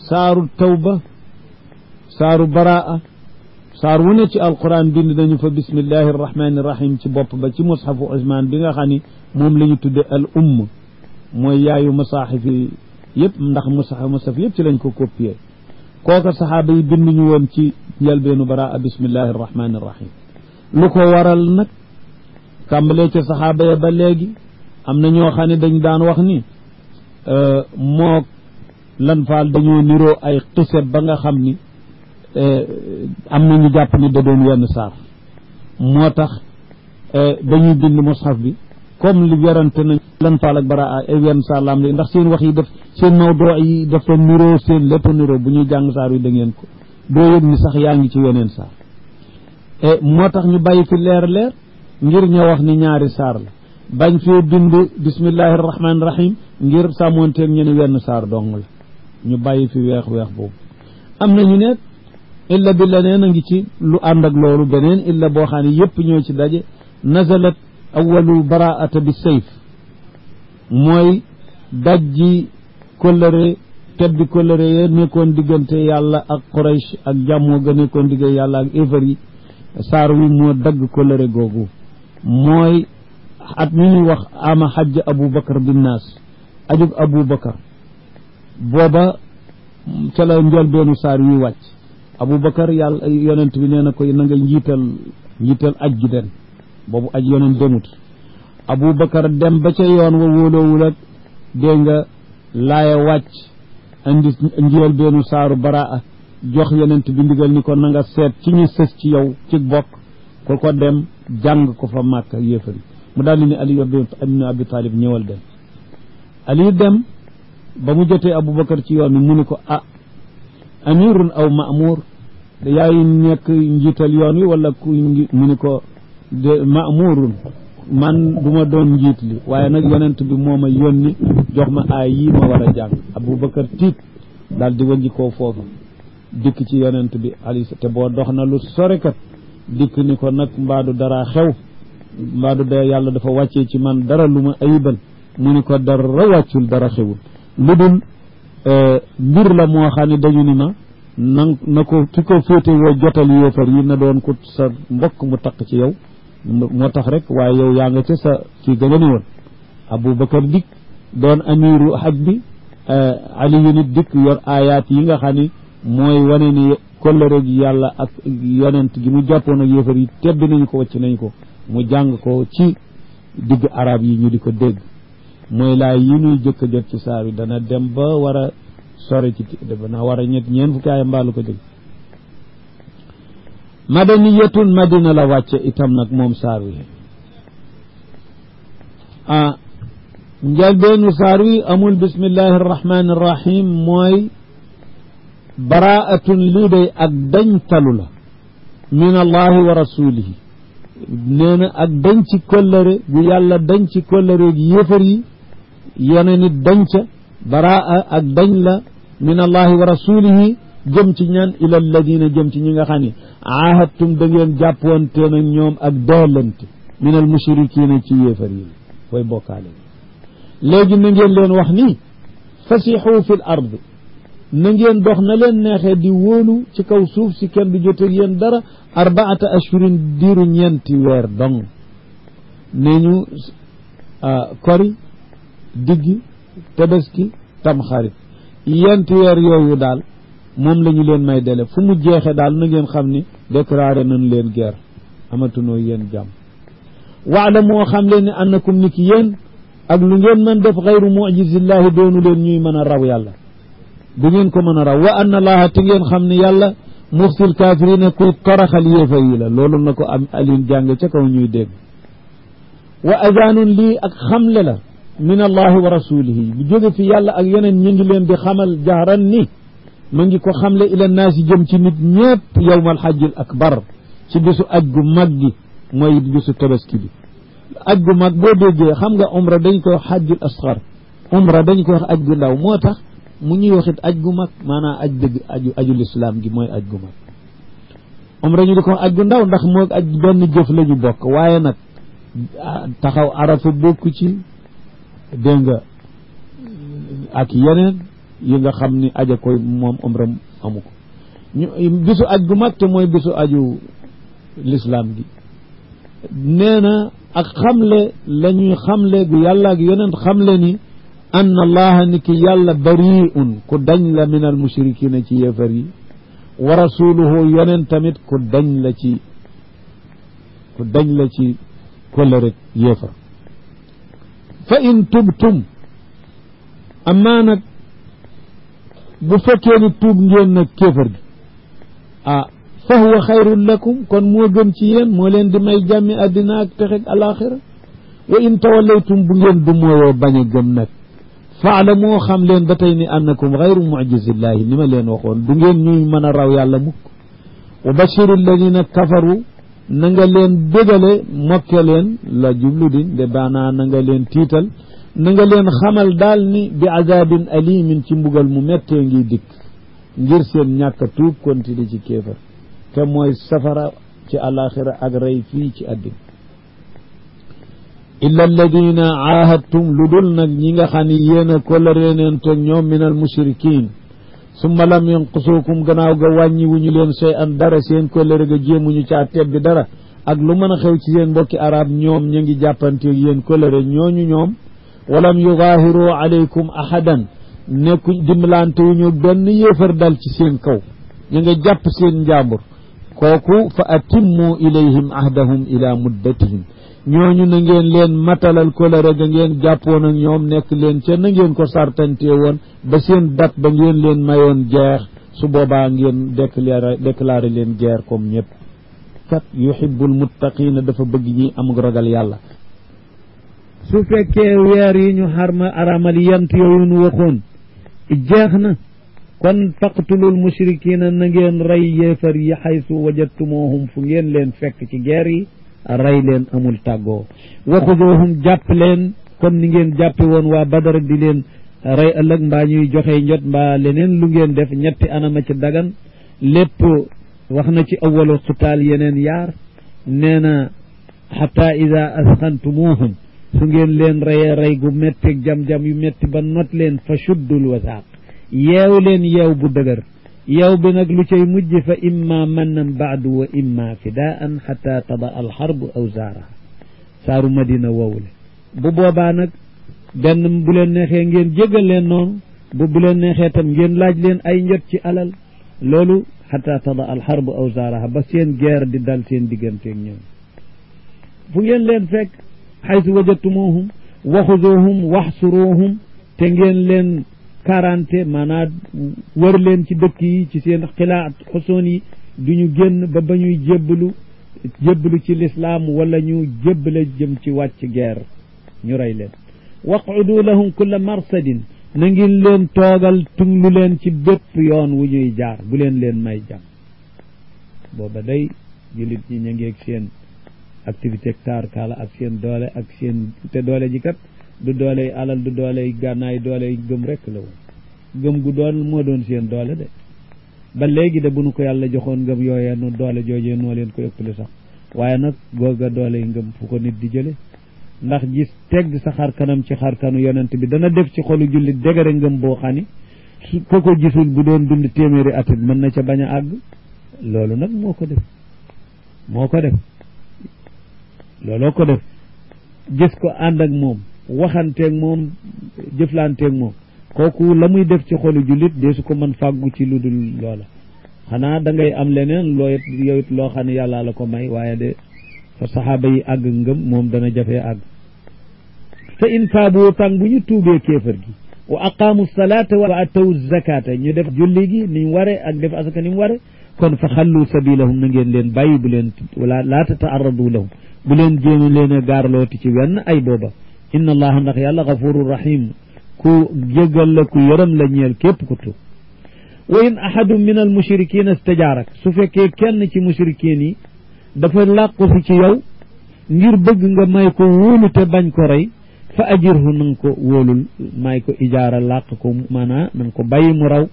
saaru tawba saaru baraa saar wu ne ci alquran bind nañu fa bismillahi arrahmani irrahim ci bopp ba ci mushafu Usmaan bi nga xam ni moom la ñu tudde al mooy yaayu masaaxif yi yëpp ndax mushaf yëpp ci lañ ko copier kooka saxaaba yi bind ñu woon ci njëlbeenu baraa bismillahi arrahmani irrahim lu ko waral nag tàmbalee ca saxaaba ya ba léegi am na ñoo xam ne dañ daan wax ni moo lan faal dañoo niroo ay xise ba nga xam ni am na ñu jàpp ni da doon wenn saar moo tax dañuy bind mushaf bi comme li werante nañ lan faal ak baraa ay wenn saar la am léegi ndax seen wax yi def seen mawdoo yi dafa niroo seen lépp niroo bu ñuy jàng saar wi da ngeen ko doo yëg ni sax yaa ngi ci weneen saar moo tax ñu bàyyi fi leer ngir ña wax ni ñaari saar la bañ fee bind bismillahi arrahmani irrahim ngir sàmmoonteeg ñu ne wenn saar dong la ñu bàyyi fi weex boobu am na ñu ne illa bi leneen a ngi ci lu ànd ak loolu beneen illa boo xam ne yëpp ñoo ci daje nazalat awalu baraata bi sayf mooy dajji kóllëre tebbi kóllëre ya nekkoon diggante yàlla ak Quraysh ak jàmmoo ga nekkoon diggante yàlla ak éfar yi saar wi moo dagg kóllëre googu mooy at mi ñuy wax ama xajj Abu Bakar bin naas ajug Abu Bakar booba ca la njëlbeenu saar wi wàcc Abu Bakar yàlla yonent bi nee na koy na nga njiital aj gi den boobu aj yonent demut Abu Bakar dem ba ca yoon wa wóoloowul ak dégg nga laaya wàcc andi njëlbeenu saaru baraa jox yonent bi ndigal ni ko na nga seet ci ñu sës ci yow ci bokk ko dem jàng ko fa Màkka yéefari mu daal di ne Ali ibn Abi Talib ñëwal dem Ali dem ba mu jotee Aboubacar ci yoon wi mu ni ko amirun aw ma'mur yaay nekk njiital yoon wi wala ku mu ni ko de ma'murun man du ma doon njiit li waaye nag yonent bi moo ma yónni jox ma aay yii ma war a jàng Aboubacar tiit daal di wënji koo foofu dikk ci yonent bi ali te boo dox na lu sorekat dikk ni ko nag mbaadu dara xew mbaadu da yàlla dafa wàccee ci man dara lu ma ayibal mu ni ko dara wàccul dara xewul lu dul mbir la moo xam ne dañu ni ma na ko ki ko féete woo jotal yéefar yi na doon ko sa mbokk mu takk ci yow moo tax rek waaye yow yaa nga ca sa kii ga nga ni woon Aboubacar dikk doon amiru haj bi ali yu nit dikk yor ayaat yi nga xam ni mooy wane ni kollëre gi yàlla ak yonent gi mu jàppoon ak yéefar yi tedd nañu ko wàcc nañu ko mu jàng ko ci digg arab yi ñu di ko dégg mooy laay yi ñuy jëkk a jot ci saar wi dana dem ba war a sore ci dana war a ñeen fukki aaya mbaalu ko dégg madaniyatun madina la wàcce itam nag moom saar wi njëlbeenu saar wi amul bismillahi arrahmani irrahim mooy baraatun lii day ak dañ talu la min allahi wa rasulihi nee na ak dañ ci kóllëre gu yàlla dañ ci kóllëre gi yéefar yi yone nit dañ ca baraa ak dañ la min allahi wa rasulihi jëm ci ñaan ila alladina jëm ci ñi nga xam ne ahadtum da ngeen jàppoonte nag ñoom ak daalante min al mushrikina ci yéefar yi way bokkaale léegi na ngeen leen wax ni fasixu fi l ard na ngeen dox na leen neexee di wóolu ci kaw suuf si kenn du joteeg yéen dara arbaata ashhurin diiru ñeenti weer dong nee ñu kori diggi tabaski tamxarit yenti weer yooyu daal moom la ñu leen may dele fu mu jeexe daal na ngeen xam ni déclaré nañ leen guerre amatunoo yéen jàmm waala moo xam leen ne annakum ni ki yéen ak lu ngeen mën def xayru mujizillahi doonu leen ñuy mën a raw yàlla du ngeen ko mën a raw wa anna allaha te ngeen xam ne yàlla muxsil kaafirina kuy toraxal yéefa yi la loolu na ko am alin jàng ca kaw ñuy dégg wa azaanun lii ak xamle la min allahi wa rasulihi bu jóge fi yàlla ak yeneen ñu ngi leen di xamal jahran ni ma ngi ko xamle ila naasi jëm ci nit ñépp yawmal hajjil akbar ci bisu aj gu mag gi mooy bisu tabaski bi aj gu mag boo déggee xam nga umra dañ koy wax hajjul asxar umra dañ koy wax aj gu ndaw moo tax mu ñuy waxit aj gu mag maanaam aj dëgg ajul islam gi mooy aj gu mag umra ñu di ko wax aj gu ndaw ndax moo aj benn jëf la ñu bokk waaye nag taxaw arafa bokku ci dégg nga ak yeneen yi nga xam ni aja koy moom umra amu ko ñu bisu aj gu mag te mooy bisu aju l'islam gi nee na ak xamle la ñuy xamle gu yàlla ak yonent xamle ni anna allaha ni ki yàlla bariun ku dañ la min al mushrikina ci yéefar yi wa rasuluhu yonent tamit ku dañ la ci kolle rek yéefar fa in tubtum amaa nag bu fekkee ni tuub ngeen nag kéefar gi fa huwa xayrun lakum kon moo gën ci yéen moo leen di may jàmmi àddina ak texeg alaxira wa in tawallaytum bu ngeen du mooyoo bañ a gëm nag faala moo xam leen ba tey ni annakum xayru mujizillahi ni ma leen waxoon du ngeen ñuy mën a raw yàlla mukk wa bashiru alladina kafaru na nga leen bégale mokke leen la jublu din de baanaa na nga leen tiital na nga leen xamal daal ni bi azabin alimin ci mbugal mu mettee ngi dikk ngir seen ñàkk a tuub continue ci kéefar te mooy safara ci alaxira ak rey fii ci àddina illa alladina aahadtum lu dul nag ñi nga xam ne yéen a kóllëreneen toog ñoom min al mushrikin summa lam yanqusukum gannaaw ga wàññi wu ñu leen sey an dara seen kóllëre ga jéemuñu caa tebbi dara ak lu mën a xew ci seen mbokki arab ñoom ñu ngi jàppanteeg yéen kóllëre ñooñu ñoom walam yugaahiru alaykum ahadan nekkuñ dimbalante wu ñu benn yéefar dal ci seen kaw ñu nga jàpp seen njàmbur kooku fa atimmu ilayhim ahdahum ila muddatihim ñooñu na ngeen leen matalal kóllëre ga ngeen jàppoon ak ñoom nekk leen ca na ngeen ko sartante woon ba seen dat ba ngeen leen mayoon jeex su boobaa ngeen déclaré leen guerre comme ñëpp kat yuhibbul muttaqina dafa bëgg ñi amug ragal yàlla su fekkee weer yi ñu xarma aramal yant yooyu nu waxoon jeex na kon faqtulul mushrikina na ngeen rey yéefar yi xaysu wajadtumuhum fu ngeen leen fekk ci guerre yi rey leen amul tàggoo waxuduhum jàpp leen comme ni ngeen jàppe woon waa Badar di leen rey ëllëg mbaa ñuy joxe njot mbaa leneen lu ngeen def ñetti anama ci dagan lépp wax na ci awalu xitaal yeneen yaar nee na xata ida asxantumuhum su ngeen leen reyee rey gu metteeg jam-jam yu metti ba not leen fa shuddul wasaaq yeew leen yeew bu dëgër yow bi nag lu cay mujj fa imma mannan baadu wa imma fidaan xata tada alxarbu aw zaaraha saaru madina woowule bu boobaa nag benn bu leen neexee ngeen jégal leen noonu bu leen neexee tam ngeen laaj leen ay njot ci alal loolu xata tada alxarbu aw zaaraha ba seen guerre di dal seen digganteeg ñoom fu ngeen leen fekk xaysu wajadtumuhum waxuduhum waxsuruhum te ngeen leen quarante maanaam wër leen ci dëkk yi ci seen xilaat xosoon yi duñu génn ba ñuy jébbalu ci lislaam wala ñu jébbale jëm ci wàcc guerre ñu rey leen waqudu lahum kulla marsadin na ngeen leen toogal tunglu leen ci bépp yoon wu ñuy jaar bu leen may jàmm booba day jullit ñi ñu ngeeg seen activité taarkaala ak seen doole ak seen te doole ji kat du dooley alal du dooley gànnaay dooley gëm rekk la woon gëm gu doon moo doon seen doole de ba léegi de bu nu ko yàlla joxoon ngëm yooyee nu doole joojee noo leen ko ëppale sax waaye nag googa dooley ngëm fu ko nit di jële ndax gis tegg sa xar kanam ci xar kanu yonent bi dana def ci xolu jullit dégare ngëm boo xam ni su ko gisul bu doon dund téeméeri atit mën na ca bañ a àgg loolu nag moo ko def looloo ko def gis ko ànd ak moom waxanteeg moom jëflanteeg moom kooku la muy def ci xolu jullit dee su ko mën fàggu ci lu dul loola xanaa da ngay am leneen loo yow it loo xam ne yàlla la ko may waaye de fa saxaaba yi àgg ngëm moom dana jafee àgg fa in taabu tàng bu ñu tuubee kéefër gi wa aqaamu salaata wa atawu zakata ñu def julli gi ni mu ware ak def asaka ni mu ware kon fa xallu sabilahum na ngeen leen bàyyi bu leen wala laa tataarradu lahum bu leen jéem leen a gaarlooti ci wenn ay booba inna allaha ndax yàlla gafuru rahim ku jéggal la ku yërëm la ñeel képp ku tuub wa in ahadun min al mushrikin istajaarak su fekkee kenn ci mushrikin yi dafa làqu si ci yow ngir bëgg nga may ko wóolu te bañ ko rey fa ajirhu na nga ko wóolul may ko ijaara làq ko maanaa na nga ko bàyyi mu raw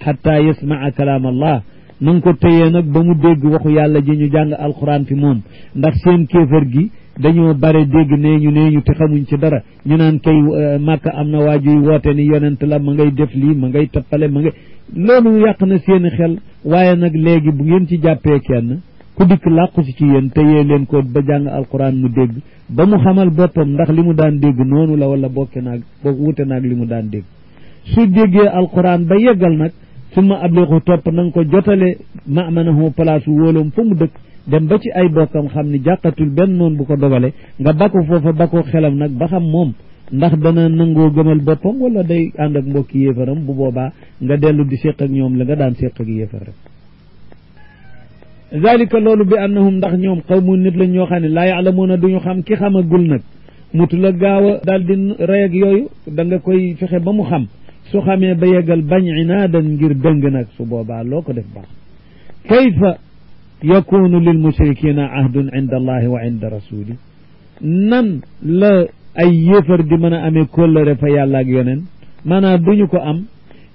xatta yasmaa kalaam allah na nga ko téyee nag ba mu dégg waxu yàlla ji ñu jàng alquran fi moom ndax seen kéefër gi dañoo bare dégg nee ñu te xamuñ ci dara ñu naan kay Màkka am na waajuy woote ni yonent la ma ngay def lii ma ngay tappale ma ngay loolu yàq na seeni xel waaye nag léegi bu ngeen ci jàppee kenn ku dikk làqu si ci yéen te yee leen ko ba jàng alquran mu dégg ba mu xamal boppam ndax li mu daan dégg noonu la wala bokke naag wute naag li mu daan dégg su déggee alquran ba yeggal nag summa abliqu topp na nga ko jotale mamanahu place wóoloom fa mu dëkk dem ba ci ay bokkam xam ni jàqatul benn noonu bu ko dogale nga bako foofa bako xelam nag ba xam moom ndax dana nangoo gëmal boppam wala day ànd ak mbokki yéefaram bu boobaa nga dellu di séq ak ñoom la nga daan séq ak yéefar rek zalika loolu bi annahum ndax ñoom qawmun nit lañ ñoo xam ne laa yaalamuuna duñu xam ki xamagul nag mutu la gaaw a daal di rey ak yooyu da nga koy fexe ba mu xam su xamee ba yeggal bañ inaadan ngir dëng nag su boobaa loo ko def baax kayfa yakunu lil mushrikina ahdun inda allahi wa inda rasuli nan la ay yéefar di mën a amee kóllëre fa yàlla ak yoneen maanaam duñu ko am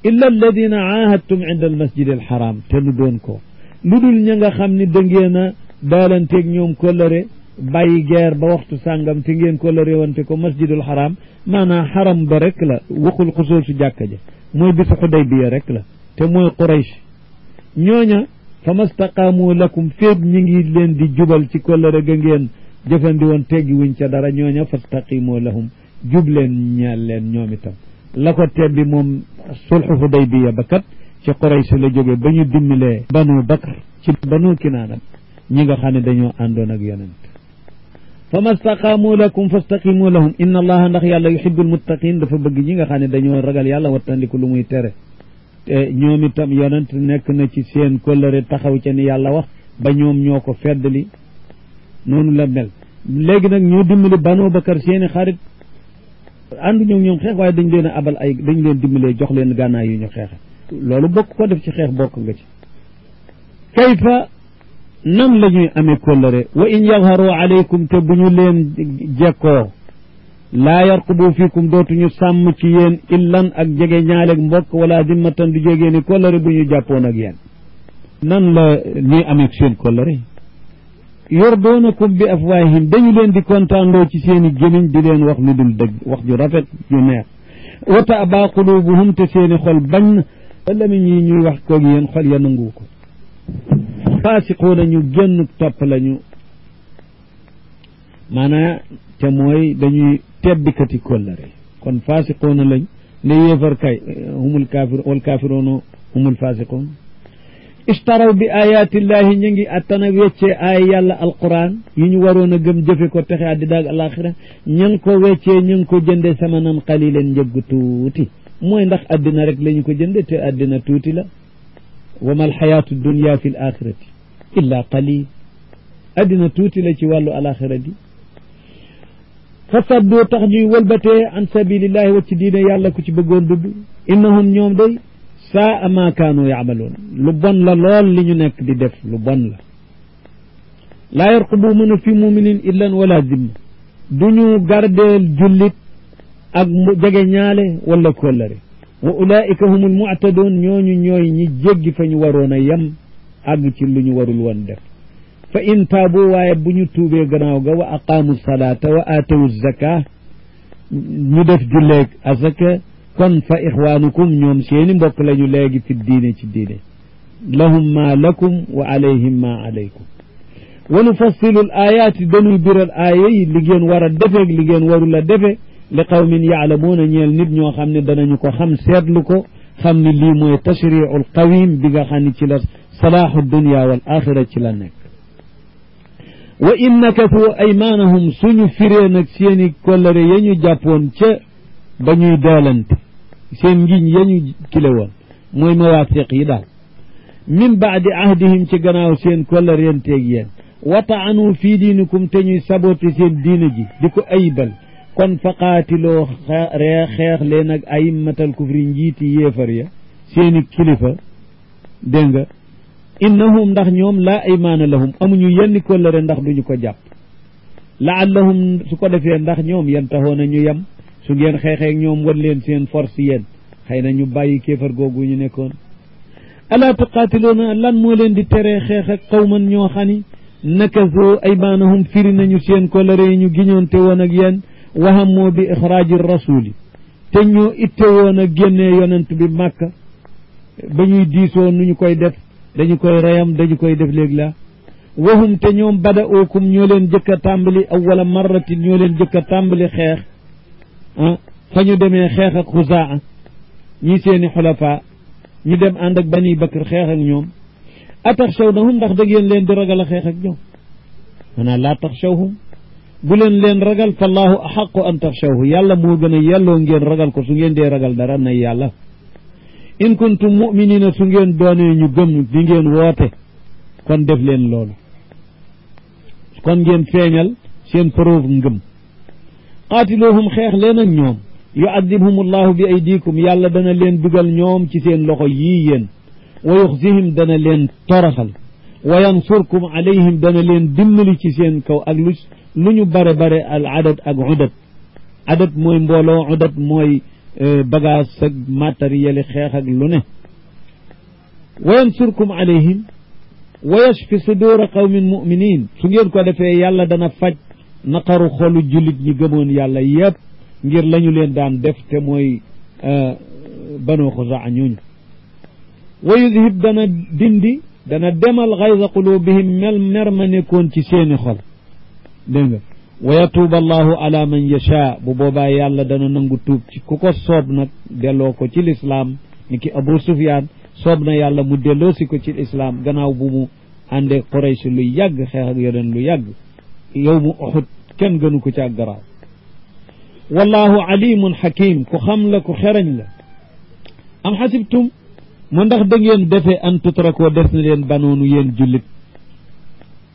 illa alladina aahadtum inda al masjid al haram te nu doon ko lu dul ña nga xam ni da ngeen a daalanteeg ñoom kóllëre bàyyi geer ba waxtu sàngam te ngeen kóllëre wante ko masjidul haram maanaam xaram ba rek la waxul xusóol su jàkka ja mooy bisu Xudaybiya rek la te mooy Quraysh ñooña fa mastaqaamu lakum féeg ñi ngi leen di jubal ci kóllëre ga ngeen jëfandi woon teggi wuñ ca dara ñooña fastaqimu lahum jub leen ñeel leen ñoom itam la ko tebbi moom sulxu Xudaybiya ba kat ci Quraysh la jóge ba ñu dimmilee banu Bakr ci banu Kinaana ñi nga xam ne dañoo àndoon ak yonent fa mastaqaamu lakum fastaqimu lahum inna allaha ndax yàlla yuhibbul muttaqin dafa bëgg ñi nga xam ne dañoo ragal yàlla wattandiku lu muy tere te ñoom itam yonent nekk na ci seen kóllëre taxaw ca ni yàlla wax ba ñoom ñoo ko feddali noonu la mel léegi nag ñoo dimbali banu Bakar seeni xarit àndu ñoom xeex waaye dañ leen a abal ay dañ leen dimbalee jox leen gànnaay yu ñu xeexe loolu bokk ko def ci xeex bokk nga ci kayfa nan la ñuy amee kóllëre wa in yazharu alaykum te bu ñu leen jekkoo laa yarqubu fiikum dootuñu sàmm ci yéen illan ak jege ñaaleeg mbokk wala dimmatan du jógee ni kóllëre bu ñu jàppoon ak yéen nan la ñuy amee seen kóllëre yurdoonakum bi afwaahihim dañu leen di kontaandoo ci seen i gémiñ di leen wax lu dul dëgg wax ju rafet ju neex wa taaba qulubuhum te seen i xol bañ na lamiñ yi ñuy wax koog yéen xol ya nangu ko faasiquuna ñu génn topp lañu maanaa te mooy dañuy tebbikati kóllëre kon faasiquuna lañ ne yéefar kay humul kaafir wal kaafiruuna humul faasiquun ishtaraw bi ayatillahi ñu ngi attana weccee aaya yàlla alquran yi ñu waroon a gëm jëfe ko texe àddina ak alaxira ña ngi ko weccee ñu ngi ko jënde samanan qalilan njëgg tuuti mooy ndax àddina rek la ñu ko jënde te àddina tuuti la wa ma alxayaatu dunya fi l axirati illa qalil àddina tuuti la ci wàllu alaxira di fa saddoo tax ñuy wëlbatee an sabilillahi wacc diine yàlla ku ci bëggoon dugg innahum ñoom day saa ma kaanu yaamaloon lu bon la lool li ñu nekk di def lu bon la laa yarqubu mën a fi muminin illan wala zimma du ñu gardeel jullit ak jege ñaale wala kóllëre wa ulaika humul mu'tadoon ñooñu ñooy ñi jéggi fa ñu waroon a yem àgg ci lu ñu warul woon def fa in taabu waaye bu ñu tuubee gannaaw ga wa aqaamu salaata wa aatawu zaka ñu def julleeg azaka kon fa ixwaanukum ñoom seeni mbokk lañu léegi fi diine ci diine lahum ma lakum wa alayhim ma alaykum wa nufassilu l ayaati dañuy biral aaya yi li ngeen war a defeeg li ngeen warul a defe li qawmin yaalamuuna ñeel nit ñoo xam ne danañu ko xam seetlu ko xam ne lii mooy tashriicul qawim bi nga xam ne ci la salaaxu dunya wal axira ci la nekk wa in nakathu aymaanahum suñu firee nag seeni kollëre ya ñu jàppoon ca ba ñuy doolante seen ngiñ ya ñu kile woon mooy mawaasiq yi daal min baadi ahdihim ci gannaaw seen kollërenteeg yéen wa taanu fii diinikum te ñuy saboté seen diina ji di ko ayibal kon fa qaatiloo xeex leen ak ayimmatal kufri njiiti yéefar ya seeni kilifa dégg nga innahum ndax ñoom laa aymaana lahum amuñu yenn kóllëre ndax duñu ko jàpp laallahum su ko defee ndax ñoom yantahoona ñu yem su ngeen xeexeeg ñoom wan leen seen force yéen xëy na ñu bàyyi kéefar googu ñu nekkoon alaa tuqaatiluuna lan moo leen di teree xeex ak qawman ñoo xani nakasu aymaanahum firi nañu seen kolëre yi ñu giñoonte woon ak yéen wahammoo bi ixraaji rasuli te ñoo itte woon a génnee yonent bi màkka ba ñuy diisoo nu ñu koy def dañu koy reyam dañu koy def léegi la wahum te ñoom bada'ukum ñoo leen jëkk a tàmbali awwala marratin ñoo leen jëkk a tàmbali xeex fa ñu demee xeex ak Xuzaa ñii seeni xulafa ñu dem ànd ak Bani Bakr xeex ak ñoom ataxshawnahum ndax da ngeen leen di ragal a xeex ak ñoom maanaam laa taxshawhum bu leen ragal fallahu axaqu an taxshawhu yàlla moo gën a yelloo ngeen ragal ko su ngeen dee ragal dara nay yàlla in kuntum muminina su ngeen doonee ñu gëm di ngeen woote kon def leen loolu kon ngeen feeñal seen preuve ngëm qaatiluhum xeex leen ak ñoom yu'adibhum allahu bi aydikum yàlla dana leen dugal ñoom ci seen loxo yii yéen wa yuxzihim dana leen toroxal wa yansurkum alayhim dana leen dimbali ci seen kaw ak lu ñu bare al adad ak adat mooy mbooloo udat mooy bagage ak matériel xeex ak lu ne wa yansurkum alayhim wa yashfi sudura qawmin muminin su ngeen ko defee yàlla dana faj naqaru xolu jullit ñi gëmoon yàlla yépp ngir lañu leen daan def te mooy banu Xuzaa ñooñu wa yudhib dana dindi dana demal xayza qulubihim mer ma nekkoon ci seeni xol dégg nga wa yatuuba allahu ala man yasha bu boobaa yàlla dana nangu tuub ci ku ko soob nag delloo ko ci lislaam ni ki Abu Sufyaan soob na yàlla mu delloo si ko ci lislaam gannaaw bu mu àndee Quraysh lu yàgg xeex ak yeneen lu yàgg yow mu Uhud kenn gënu ko ca garaaw wallahu alimun hakim ku xam la ku xereñ la am xasibtum mu ndax da ngeen defee an tutrakoo des na leen banoonu yéen jullit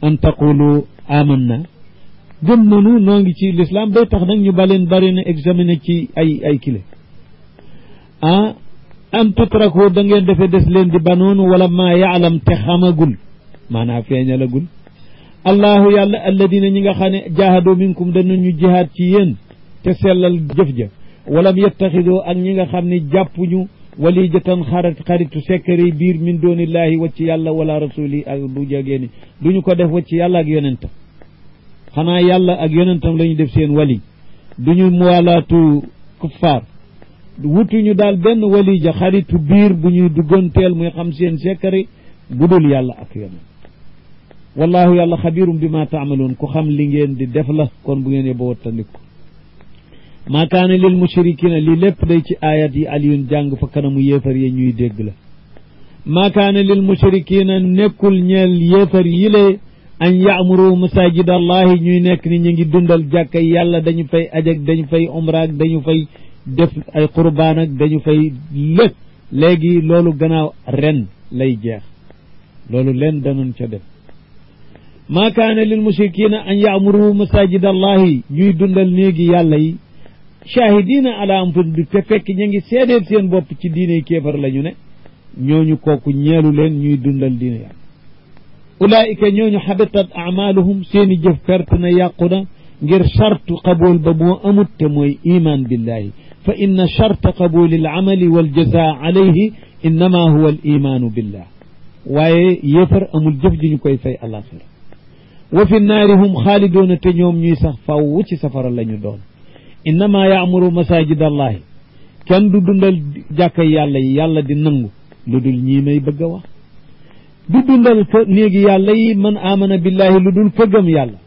an taqulu amanna gëm nanu noo ngi ci l'islam day tax nag ñu baleen bari na examiner ci ay kile an tutrakoo da ngeen defee des leen di banoonu wala maa yaalam te xamagul maanaam feeñalagul allahu yàlla alladina ñi nga xam ne jaahadoo minkum danañu jihaad ci yéen te sellal jëf ja walam yettaxidoo ak ñi nga xam ne jàppuñu walijatan xaritu sekkari biir min doonillahi wacc yàlla wala rasuli ak du jegee duñu ko def wacc yàlla ak yonentam xanaa yàlla ak yonentam la ñu def seen wali duñu muwalaatu kuffaar wutuñu daal benn walija xaritu biir bu ñuy dugganteel muy xam seen sekkari budul yàlla ak yonent wallahu yàlla xabirum bi ma taamaloon ku xam li ngeen di def la kon bu ngeen yeboo wattandiku maa kaana lil mushrikina lii lépp day ci ayat yi aliyun jàng fa kanamu yéefar yi ñuy dégg la maa kaana lil mushrikina nekkul ñeel yéefar yi le an yaamuru masajid allahi ñuy nekk ni ñu ngi dundal jàkkay yàlla dañu fay ajak dañu fay umraak dañu fay def ay qurbaan ak dañu fay lépp léegi loolu gannaaw ren lay jeex loolu leen danoon ca def maa kaana lil mushrikina an yaamuru masajid allahi ñuy dundal néegi yàlla yi shahidina ala anfusihim bi te fekk ñu ngi seedeel seen bopp ci diine kéefar la ñu ne ñooñu kooku ñeelu leen ñuy dundal diine yàlla ulaika ñooñu habitat amaluhum seeni jëf perte na yàqu na ngir chartu qabool ba moo amut te mooy iman billahi fa inna charta qabuli al amali wal jazaa alayhi innama huwa al imanu billah waaye yéefar amul jëf ji ñu koy fay alaxira wa fi naari hum xaalidoona te ñoom ñuy sax faw ci safara la ñu doon innama yaamuru masajid allahi kenn du dundal jàkkay yàlla yi yàlla di nangu lu dul ñii may bëgg a wax du dundal fa néegi yàlla yi man amana billahi lu dul fa gëm yàlla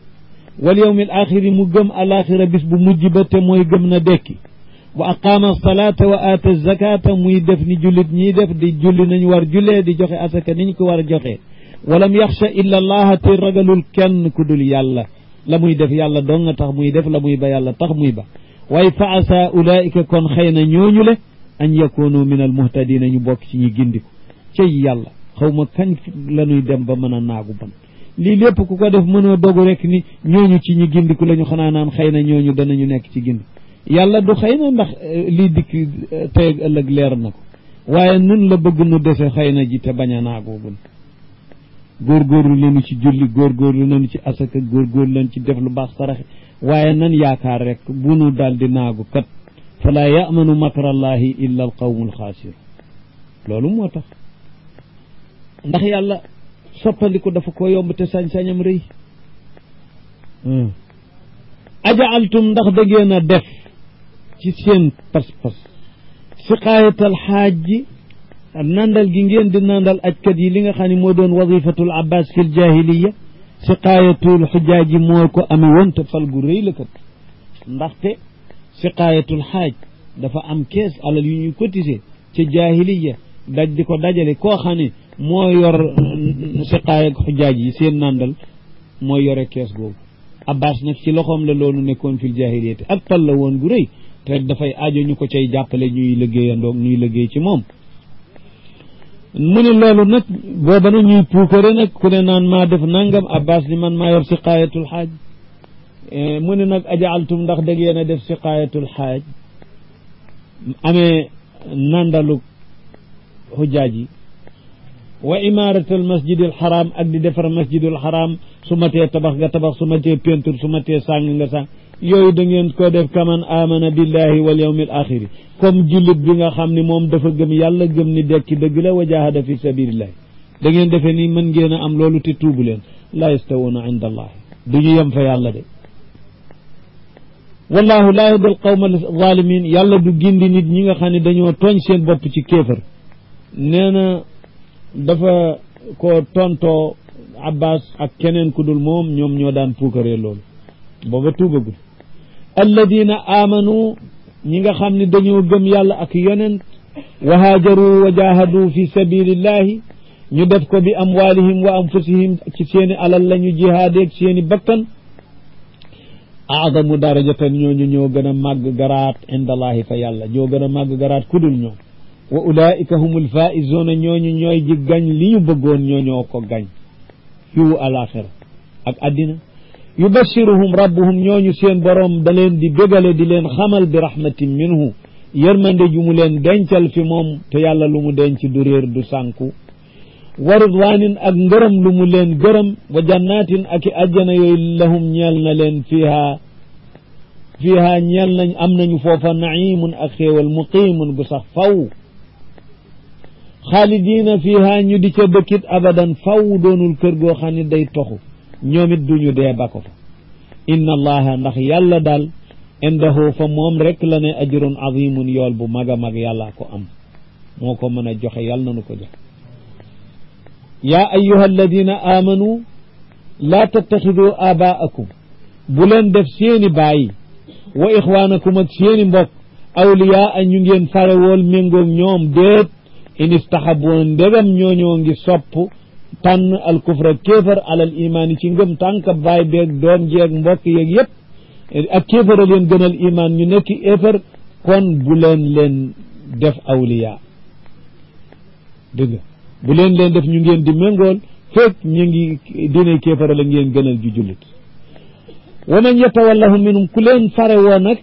wal yawmi al axiri mu gëm alaxira bis bu mujj ba te mooy gëm na dekki wa aqaama salata wa aata zakata muy def ni jullit ñii def di julli nañu war jullee di joxe asaka niñ ko war a joxe walam yaxsha illa allaha te ragalul kenn ku dul yàlla la muy def yàlla dong nga tax muy def la muy ba yàlla tax muy ba waaye fa asa ulaika kon xëy na ñooñu le an yakunu min al muhtadina ñu bokk ci ñi gindiku cey yàlla xaw ma kañ la ñuy dem ba mën a naagu ban lii lépp ku ko def mënoo dogu rek ni ñooñu ci ñi gindiku la ñu xanaa naan xëy na ñooñu danañu nekk ci gindiku yàlla du xëy na ndax lii dikk tey ëllëg leer na ko waaye nun la bëgg nu dese xëy na ji te bañ a naagoogun góorgóorlu leenu ci julli góorgóorlu leenu ci asaka góorgóorlu leen ci def lu baax saraxe waaye nan yaakaar rek bu nu daal di naagu kat falaa yamanu makrallahi illa al qawmu alxaasir loolu moo tax ndax yàlla soppandiku dafa ko yomb te sañ-sañam rëy ajaaltum ndax da ngeen a def ci seen pas-pas siqaayatal xaaj ji nandal gi ngeen di nandal ajkat yi li nga xam ne moo doon wadifatul abbas fil jahiliya siqaayatul xujaaj yi moo ko amee woon te fal gu rëy la kat ndaxte siqaayatul xaaj dafa am kees alal yu ñuy cotiser ca jahiliya daj di ko dajale koo xam ne moo yor siqaaya xujaaj yi seen nandal moo yore kees googu abbas nag ci loxoom la loolu nekkoon fil jahiliyati ak pal la woon gu rëy te dafay aajo ñu ko cay jàppale ñuy liggéeyandoog ñuy liggéey ci moom mu ne loolu nag booba na ñuy puukare nag ku ne naan maa def nangam abbas ni man maa yor siqaayatul xaaj mu ne nag ajaaltum ndax da ngeen a def siqaayatul xaaj amee nandalu xujaaj yi wa imaratul masjidil xaram ak di defar masjidul xaram su ma tee tabax nga tabax su ma tee peinture su ma tee sàng nga sàng yooyu da ngeen ko def kaman amana billahi wal yawmil axiri comme jullit bi nga xam ne moom dafa gëm yàlla gëm ni dekki dëgg la wa jahada fi sabilillahi da ngeen defee ni mën ngeen a am loolu te tuubu leen la yastawuna inda allahi du ñu yem fa yàlla de wallahu laa yahdi al qawma zalimin yàlla du gindi nit ñi nga xam ne dañoo tooñ seen bopp ci kéefër nee na dafa ko tontoo abbas ak keneen ku dul moom ñoom ñoo daan puukaree loolu booba tuubagul alladina amanu ñi nga xam ne dañoo gëm yàlla ak yonent wa haajaru wa jahadu fi sabilillahi ñu def ko bi amwalihim wa anfusihim ci seeni alal la ñu jihaadeeg seeni bakkan aadamu darajatan ñooñu ñoo gën a màgg garaat indallahi fa yàlla ñoo gën a màgg garaat ku dul ñoom wa ulaika humul faizuna ñooñu ñooy ji gañ li ñu bëggoon ñoo ko gañ fiwu alaxira ak addina yubashiruhum rabbuhum ñooñu seen borom da leen di bégale di leen xamal bi rahmatin minhu yërmande ju mu leen dencal fi moom te yàlla lu mu denc du réer du sànku wa ridwanin ak ngërëm lu mu leen gërëm wa jannatin ak i ajjana yooyu lahum ñeel na leen fiiha ñeel nañ am nañu foofa naimun ak xéewal muqimun gu sax faw xaalidina fiiha ñu di ca dëkkit abadan faw doonul kër goo xam ne day toxu ñoom it duñu dee ba ko fa inna allaha ndax yàlla daal indahu fa moom rek la ne ajrun azimun yool bu mag a mag yàlla ko am moo ko mën a joxe yàlla nanu ko joxe yaa ayuha alladina amanu laa tattaxidu abaakum bu leen def seeni bàyyi wa ixwaanakum ak seeni mbokk awliyaa ñu ngeen farewool méngoog ñoom déet in istahabu ndegam ñooñoo ngi sopp tànn al kufra kéefar alal imaan yi ci ngëm tànk baay beeg doom jeeg mbokk yeeg yëpp ak kéefar a leen gënal imaan ñu nekk éefar kon bu leen def awliya dëgg bu leen def ñu ngeen di méngool fekk ñu ngi dine kéefar la ngeen gënal ju jullit wa man yatawallahu minhum ku leen fare woo nag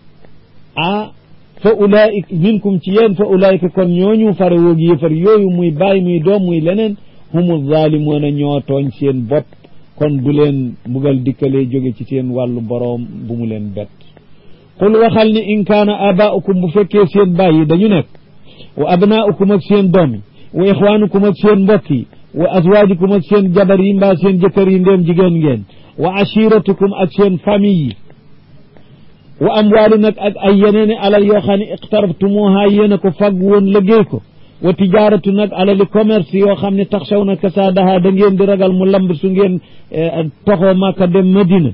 fa ulaika minkum ci yéen fa ulaika kon ñooñu fare woog yéefar yooyu muy baay muy doom muy leneen humu zalimuuna ñoo tooñ seen bopp kon bu leen mbugal dikkalee jóge ci seen wàllu boroom bu mu leen bett qul waxal ni in kaana abaaukum bu fekkee seen baay yi dañu nekk wa abnaaukum ak seen doom yi wa ixwaanukum ak seen mbokk yi wa azwaajukum ak seen jabar yi mbaa seen jëkkër yi ndéem jigéen ngeen wa ashiratukum ak seen famille yi wa amwaali nag ak ay yeneeni alal yoo xam ne iqtaraftumuha yéen a ko fag woon liggéey ko wa tijaaratu nag alali commerce yoo xam ne taxshawna kasaadaha da ngeen di ragal mu lamb su ngeen toxoo Makka dem Madina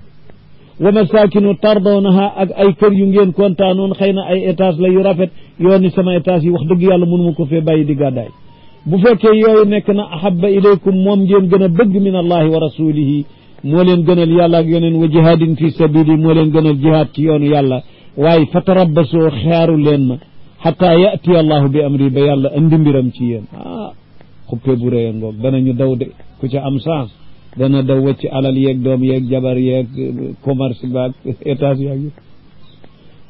wa masaakinu tardawnaha ak ay kër yu ngeen kontaanoon xëy na ay étage la yu rafet yoo ni sama étage yi wax dëgg yàlla mënuma ko fee bàyyi di gàddaay bu fekkee yooyu nekk na ahabba ilaykum moom ngeen gën a bëgg min allahi wa rasulihi moo leen gënal yàlla ak yoneen wa jihaadin fi sabili moo leen gënal jihaad ci yoonu yàlla waaye fatarabbasoo xaaru leen ma xataa yati allahu bi amri ba yàlla andi mbiram ci yéen xuppe bu rëy ngoog danañu daw de ku ca am chance dana daw wacc alal yeeg doom yeeg jabar yeeg commerce baag étage yaag yi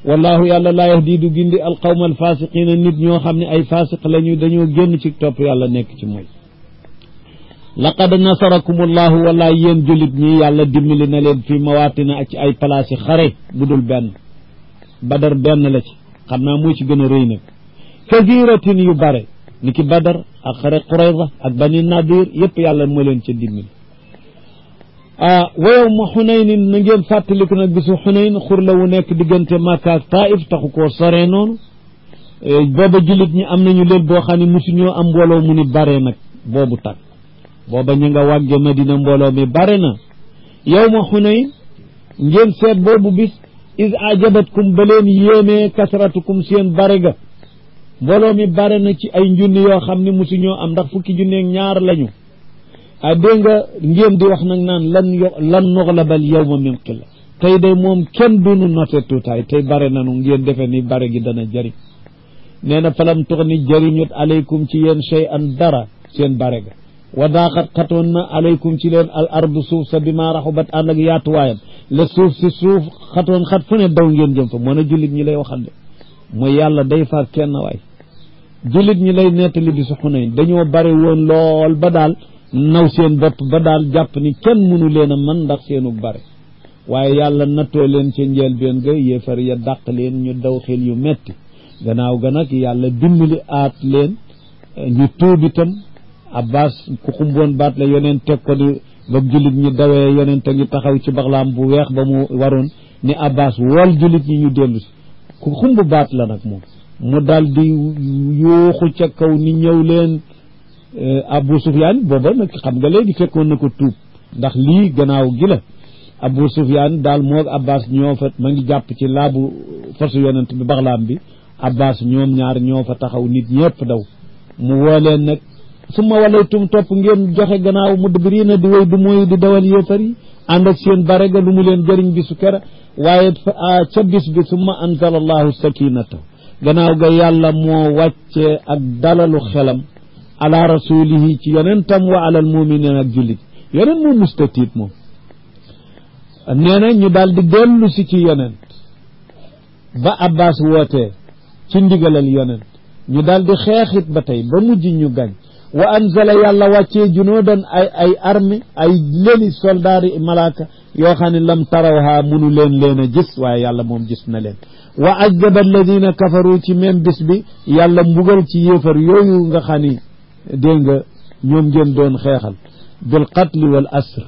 wallahu yàlla laa yahdi du gindi alqawma alfasiqina nit ñoo xam ne ay fasiq lañu dañoo génn ci topp yàlla nekk ci mooy laqad nasarakum allahu wala yéen jullit ñi yàlla dimbali na leen fii mawaatina ak ci ay place yi xare bu dul benn badar benn la ci xam naa moo ci gën a rëy nag kasiratin yu bare ni ki Badar ak xare Qurayza ak Bani Nadir yëpp yàlla moo leen ca dimbali wa yawma Xunaynin na ngeen fàttaliku nag bisu Xunayn xur la wu nekk diggante Makka ak Taif taxu koo soree noonu booba jullit ñi am nañu leen boo xam ne mosuñoo am mbooloo mu ni bare nag boobu tag booba ñu nga wàgge Madina mbooloo mi bare na yawma Xunayn ngeen seet boobu bis is ajabatkum ba leen yéemee kasratukum seen bare ga mbooloo mi bare na ci ay njunni yoo xam ne mosuñoo am ndax fukki junneeg ñaar lañu dégg nga ngeen di wax nag naan lan nuxlabal yawma min qilla tey day moom kenn dunu note tuutaay tey bare nanu ngeen defe ni bare gi dana jëriñ nee na falam tuxni jëriñut aleykum ci yéen shay'an dara seen bare ga wa daaxat xatoon na aleykum ci leen al ardu suuf sa bi maa raxubat ànd ak yaatuwaayam la suuf si suuf xatoon xat fu ne daw ngeen jëm fa mën a jullit ñi lay waxal de mooy yàlla day far kenn waay jullit ñi lay nettali bi su Xunayn dañoo bare woon lool ba daal naw seen bopp ba daal jàpp ni kenn mënu leen a mën ndax seenu bare waaye yàlla nattoo leen ca njëlbéen ga yéefar ya dàq leen ñu daw xel yu metti gannaaw ga nag yàlla dimbali aat leen ñu tuub itam Abbas ku xumboon baat la yoneen teg ko di ba jullit ñi dawee yoneen te ngi taxaw ci baxlaam bu weex ba mu waroon ni Abbas wol jullit ñi ñu dellu si ku xumb baat la nag moom mu daal di yuuxu ca kaw ni ñëw leen Abu Sufyaan booba nag xam nga léegi fekkoon na ko tuub ndax lii gannaaw gi la Abu Sufyaan daal moo Abbas ñoo fa ma ngi jàpp ci laabu fasu yonent bi baxlaam bi Abbas ñoom ñaar ñoo fa taxaw nit ñëpp daw mu woo leen nag summa walaytum topp ngeen joxe gannaaw mudbiriina di wéy du mooy di dawal yéefar yi ànd ak seen bare ga lu mu leen jëriñ bisu kera waaye ca bis bi summa anzala allahu sakinata gannaaw ga yàlla moo wàcce ak dalalu xelam ala rasulihi ci yonentam wa alal muminin ak jullit yonent moom mustatiit moom nee na ñu daal di dellu si ci yonent ba Abbas wootee ci ndigalal yonent ñu daal di xeexit ba tey ba mujj ñu gañ wa anzala yàlla wàccee junoodan ay armée ay leni soldaari malaaka yoo xam ne lam tarawha munu leen a gis waaye yàlla moom gis na leen wa ajjaba alladina kafaru ci même bis bi yàlla mbugal ci yéefar yooyu nga xam ni dégg nga ñoom ngeen doon xeexal bil qatli wal asr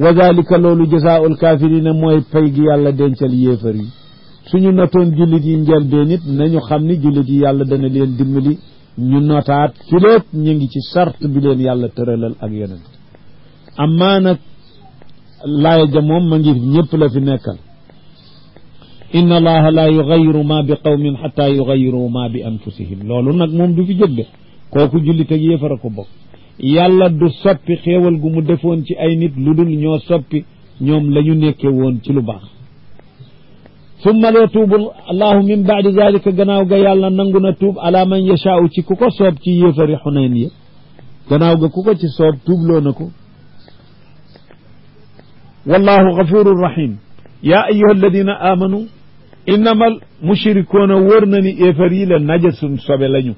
wa dalika loolu jazaa'ul kaafirina mooy pay gi yàlla dencal yéefar yi suñu notoon jullit yi njëlbeen nit nañu xam ni jullit yi yàlla dana leen dimbali ñu notaat fileet ñu ngi ci sart bi leen yàlla tëralal ak yeneen amaa nag laaya ja moom ma ngi ñëpp la fi nekkal inna allaha la yugayiru ma bi qawmin xata yugayiru ma bi anfusihim loolu nag moom du fi jóg de kooku jullit ak yéefar a ko bokk yàlla du soppi xéewal gu mu defoon ci ay nit lu dul ñoo soppi ñoom la ñu nekke woon ci lu baax summa yatuubu allahu min baadi dalika gannaaw ga yàlla nangu na tuub ala man yashaau ci ku ko soob ci yéefari Xunayn ya gannaaw ga ku ko ci soob tuubloo na ko wallahu gafurun rahim yaa ayyuha alladina amanu innama al mushrikuuna wóor na ni yéefar yi la najasun sobe lañu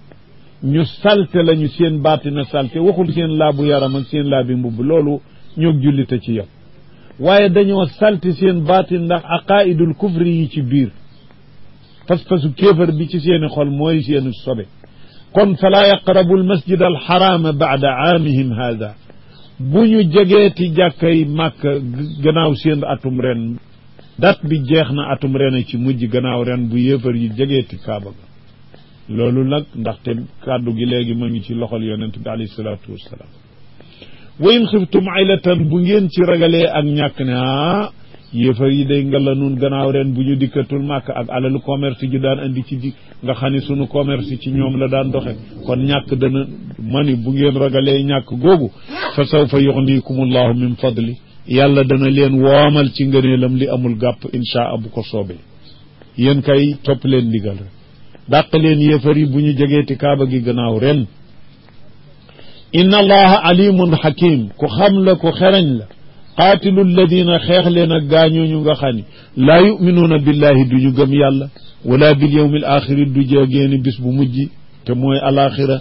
ñu salte lañu seen baatina salte waxul seen laabu yaram ak seen laabi mbubb loolu ñoog jullite ci yow waaye dañoo salti seen baatin ndax aqaidul kufri yi ci biir pas-pasu kéefar bi ci seeni xol mooy seeni sobe kon falaa yaqrabu almasjid alxarama baada aamihim haada bu ñu jegeeti jàkkay màkk gannaaw seen atum ren dat bi jeex na atum ren ci mujj gannaaw ren bu yéefar yi jegeeti kaaba ga loolu nag ndaxte kàddu gi léegi ma ngi ci loxol yonent bi alayhi salaatu wassalaam wa in xiftum aylatan bu ngeen ci ragalee ak ñàkk ne yéefar yi day nga la nun gannaaw ren bu ñu dikkatul màkk ak alalu commerce ju daan andi ci di nga xam ne sunu commerce ci ñoom la daan doxe kon ñàkk dana mani bu ngeen ragalee ñàkk googu fa sawfa yuxnikumullahu min fadli yàlla dana leen woomal ci ngëneelam li amul gàpp inchaa bu ko soobee yéen kay topp leen ndigal rek dàq leen yéefar yi bu ñu jegeeti kaaba gi gannaaw ren inna allaha alimun hakim ku xam la ku xereñ la qaatilu alladina xeex leen ak gaañooñu nga xam ni laa yuminuuna billahi duñu gëm yàlla wala bil yawmi al axiri du jegeeni bis bu mujj te mooy alaxira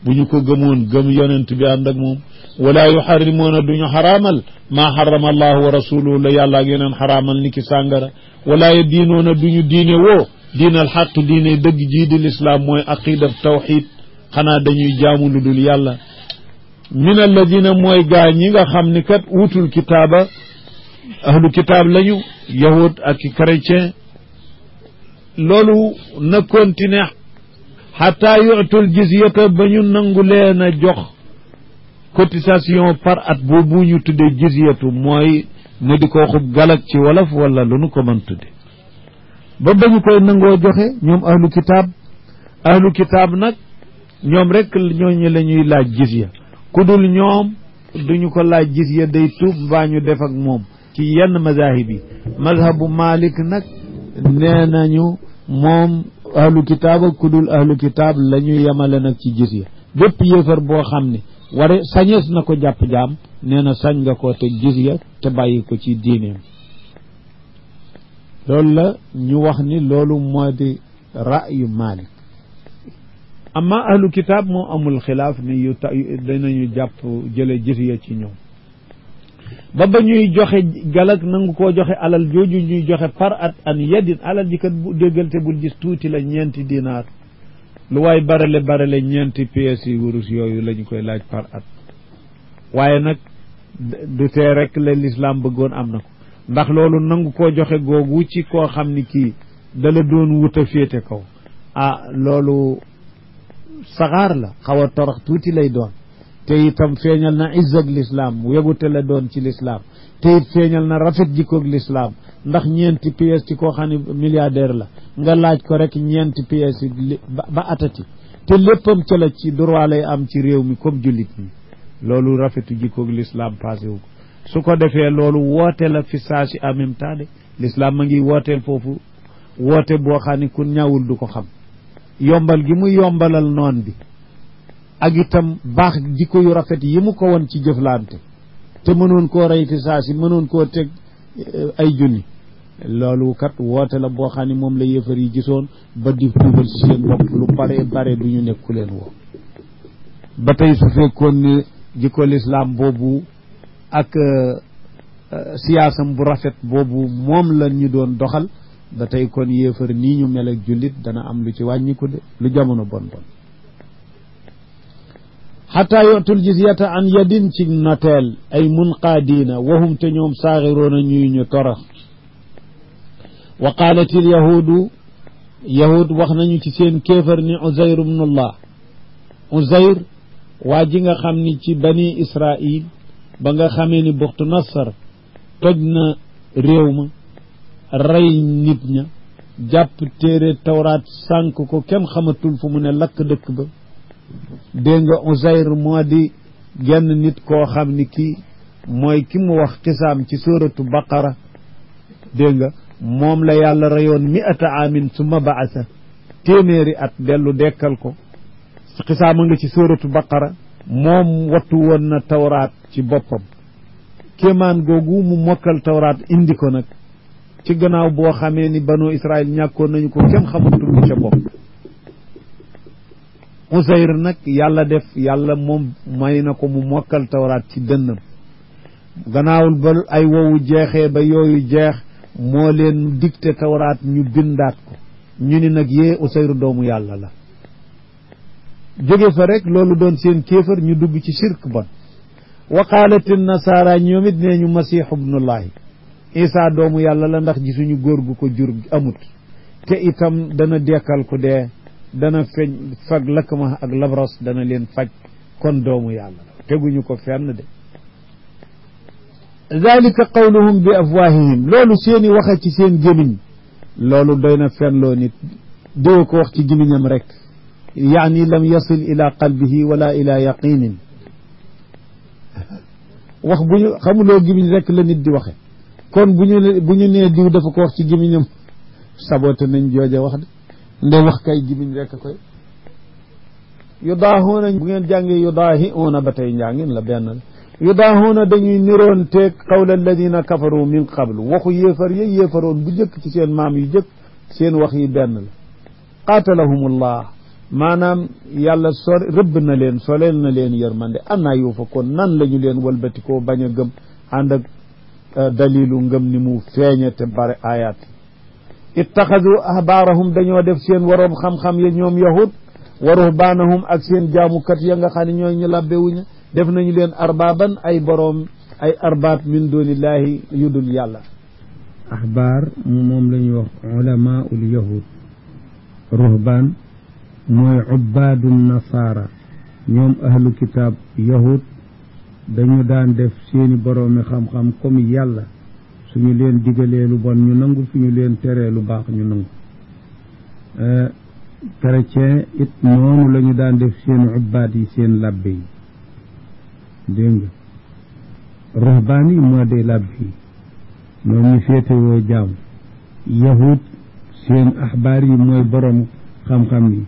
bu ñu ko gëmoon gëm yonent bi ànd ak moom wala yuxarrimuuna duñu xaraamal maa xarama allahu wa rasuluhu la yàlla ak yeneen xaraamal ni ki sàngara wala yadiinuuna duñu diine woo diinal xaq diine dëgg jii di lislaam mooy aqida tawxid xanaa dañuy jaamu lu dul yàlla min alladina mooy gaa ñi nga xam ni kat wutul kitaaba ahlu kitaab lañu yahud ak chrétien loolu na continuer xataa yu'tul jizyata ba ñu nangu leen a jox cotisation par at boobu ñu tuddee jizyatu mooy ne di ko xub galak ci wolof wala lu nu ko mën tudde ba ñu koy nangoo joxe ñoom ahlu kitaab nag ñoom rek ñooñu la ñuy laaj jizya ku dul ñoom duñu ko laaj jizya day tuub mbaa ñu def ak moom ci yenn mazahib yi mazhabu Malik nag nee nañu moom ahlu kitaab ak ku dul ahlu kitaab la ñuy yemale nag ci jizya bépp yéefar boo xam ne sañees na ko jàpp jaam nee na sañ nga koo teg jizya te bàyyi ko ci diineem loolu la ñu wax ni loolu moo di ra'yu Malik amma ahlu kitaab moo amul xilaaf ni danañu jàpp jële jizya ci ñoom ba ñuy joxe galak nangu koo joxe alal jooju ñuy joxe par at an yadin alal ji kat bu déggalte bul gis tuuti la 4 dinaar lu waay barale 4 pièces yi wurus yooyu lañu koy laaj par at waaye nag du tee rek la l'islam bëggoon am na ko ndax loolu nangu koo joxe googu ci koo xam ni kii dala doon wut a féete kaw loolu saxaar la xaw a torox tuuti lay doon te itam feeñal na izzag l'islam wegute la doon ci l'islam te it feeñal na rafet jikkoog l'islam ndax 4 pièces ci koo xam ne milliardaire la nga laaj ko rek 4 pièces ba atati te léppam ca la ci droit lay am ci réew mi comme jullit ñi loolu rafetu jikkoog l'islam passé wu ko su ko defee loolu woote la fi saa si en même temps de l'islam ma ngi wooteel foofu woote boo xam ne ku ñawul du ko xam yombal gi mu yombalal noon bi ak itam baax jikko yu rafet yi mu ko won ci jëflante te mënoon koo rey fi saa si mënoon koo teg ay junni loolu kat woote la boo xam ne moom la yéefar yi gisoon ba di tuubal ci seen bopp lu bare du ñu nekku leen woo ba tey su fekkoon ne jikko lislaam boobu ak siyaasam bu rafet boobu moom la ñu doon doxal ba tey kon yéefar nii ñu mel ak jullit dana am lu ci wàññiku de lu jamono bon xataa yotul jizyata an yadin ci noteel ay munqaadiina wahum te ñoom saaxiroona ñuy ñu torox wa qaalatil yahud wax nañu ci seen kéefar ni Uzayr ibnullah Uzayr waa ji nga xam ni ci bani Israil ba nga xamee ni Buxtu Nassar toj na réew ma rey nit ña jàpp téere tawraat sànk ko kenn xamatul fu mu ne lakk dëkk ba dégg nga Uzayr moo di genn nit koo xam ni kii mooy ki mu wax xisaam ci suratu baqara dégg nga moom la yàlla reyoon 100 aamin summa baasa téeméeri at dellu dekkal ko xisaama nga ci suratu baqara moom wattu woon na tawraat ci boppam kéemaan googu mu mokkal tawraat indi ko nag ci gannaaw boo xamee ni banu Israël ñàkkoon nañu ko kenn xamatul lu ca bopp Uzayr nag yàlla moom may na ko mu mokkal tawraat ci dënnam gannaawul ba ay wowu jeexee ba yooyu jeex moo leen dicté tawraat ñu bindaat ko ñu ni nag yee Uzayr doomu yàlla la jóge fa rek loolu doon seen kéefar ñu dugg ci shirk bon wa qaalati nasaara ñoom it nee ñu masiixu ibnullahi Isa doomu yàlla la ndax gisuñu góor gu ko jur amut te itam dana dekkal ku dee dana feeñ fag lakkama ak labros dana leen faj kon doomu yàlla la teguñu ko fenn de zalika qawluhum bi afwahihim loolu seeni waxe ci seen gémiñ loolu doy na fenloo nit diwa ko wax ci gémiñam rek yaani lam yasil ila qalbihi wala ila yaqinin wax bu ñu xamuloo gémiñ rek la nit di waxe kon bu ñu nee diw dafa ko wax ci gémiñam saboté nañ jooja wax de nde wax kay gémiñ rek koy yudaahuuna bu ngeen jàngee yudaahiuuna ba tey njàngin la benn la yudaahuuna dañuy niroon teeg qawla alladina kafaru min qablu waxu yéefar ya yéefaroon bu jëkk ci seen maam yu jëkk seen wax yi benn la qaatalahumullah maanaam yàlla rëbb na leen soleel na leen yërmande annaa yuufakoon nan la ñu leen walbatikoo bañ a gëm ànd ak dalilu ngëm ni mu feeñe te bare ayaat ittaxadu ahbaarahum dañoo def seen waroom xam-xam ya ñoom yahud wa ruhbaanahum ak seen jaamukat ya nga xam ne ñooy ñu labbewuñu def nañu leen arbaaban ay boroom ay arbaab min dunillahi yu dul yàlla ahbaar moom la ñuy wax ulamaul yahud ruhbaan mooy ubbaadu nasaara ñoom ahlu kitaab yahud dañu daan def seeni boroomi xam-xam comme yàlla suñu leen digalee lu bon ñu nangu suñu leen teree lu baax ñu nangu chrétien it noonu la ñu daan def seen ubbaat yi seen labbe yi dégg nga ruhbaan yi moo de labbe yi ñoom ñu féete woo jaam yahud seen axbaar yi mooy borom xam-xam yi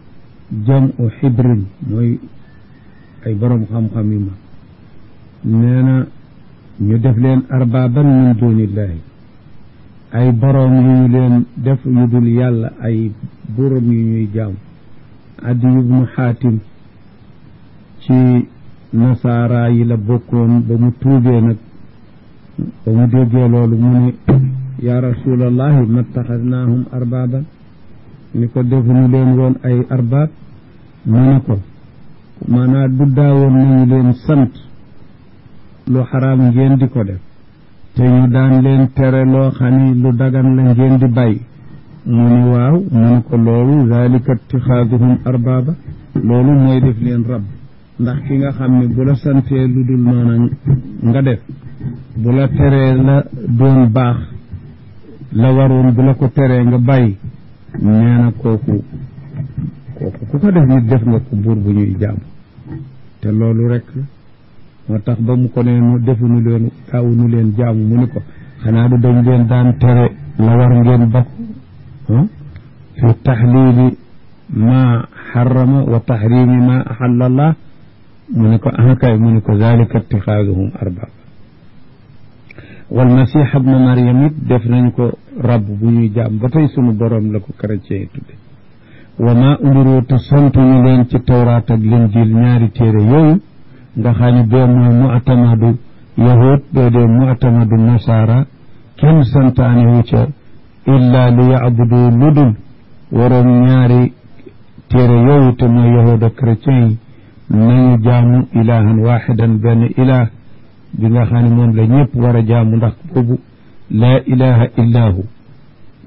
jam u xibrin mooy ay borom xam-xam yi ma nee na ñu def leen arbaaban min dunillahi ay borom yu ñu leen def yu dul yàlla ay borom yu ñuy jaam Adi ibnu Xaatim ci nasaara yi la bokkoon ba mu tuubee nag ba mu déggee loolu mu ne yaa rasulallahi mattaxadnaahum arbaaban ni ko defuñu leen woon ay arbaab mu ne ko maanaa du daawoon nañu leen sant lu xaraam ngeen di ko def te ñu daan leen tere loo xam ni lu dagan la ngeen di bàyyi mu ne waaw mu ne ko loolu zalika ittixaaduhum arbaaba loolu mooy def leen rab ndax ki nga xam ne bu la santee lu dul noona nga def bu la teree la doon baax la waroon bu la ko teree nga bàyyi nee na kooku ku ko def nit def nga ko buur bu ñuy jaamu te loolu rek moo tax ba mu ko nee defuñu leen daawuñu leen jaamu mu ne ko xanaa du dañ leen daan tere la war ngeen ba fi taxliili ma xarama wa taxrimi ma axalla allah mu ne ko kay mu ne ko zalika ittixaaduhum arbaab wal masih ibnu maryam it def nañ ko rabb bu ñuy jaam ba tey sunu borom la ko chrétien yi tudde wa ma umiru te santuñu leen ci tawraat ak linjiil ñaari téere yooyu nga xam ne bee mooy mu'tamadu yahud bee dee mu'tamadu nasaara kenn santaane wu ca illa li yacbudu ludul waroon ñaari téere yooyu te mooy yahud ak chrétien yi nañu jaamu ilahan waaxidan benn ilah bi nga xam ne moom la ñëpp war a jaamu ndax boobu laa ilaha illa hu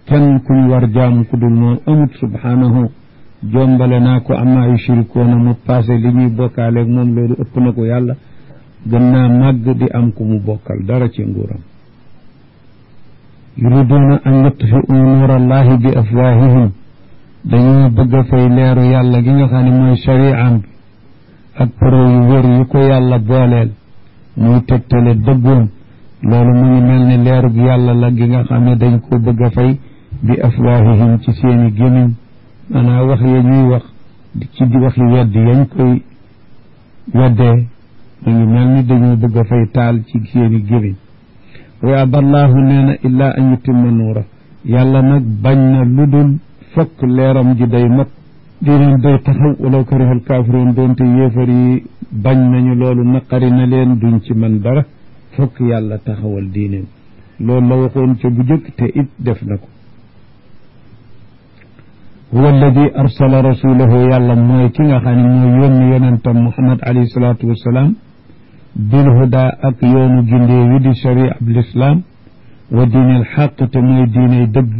kenn kuñ war jaamu ku dul moom amut subhaanahu jombale naa ko amma yushrikuuna mu passé li ñuy bokkaaleeg moom loolu ëpp na ko yàlla gën naa màgg di am ku mu bokkal dara ci nguuram yuriduuna an yutfiu nuurallahi bi afwaahihim dañoo bëgg a fay leeru yàlla gi nga xam ne mooy shari'am bi ak pro yu wér yu ko yàlla booleel muy tegtale dëggoon loolu mu ngi mel ni leerug yàlla la gi nga xam ne dañ ko bëgg a fay bi afwaahihim ci seeni gémmiñ maanaam wax ya ñuy wax ci di waxi weddi yañ koy weddee mu ngi mel ni dañoo bëgg a fay taal ci seeni gémmiñ wa aballaahu nee na illaa an yutimma nuura yàlla nag bañ na lu dul fokk leeram ji day mat diineen day taxaw walaw karihal kaafiruun doonte yéefar yi bañ nañu loolu naqari na leen duñ ci man dara fokk yàlla taxawal diineen loolu la waxoon ca bu jëkk te it def na ko huwa alladi arsala rasulahu yàlla mooy ki nga xam ne mooy yónni yonentam Muhammad alayhi salaatu wassalaam bil huda ak yoonu gindee wi di sharia bil islam wa diinil xaq te mooy diiney dëgg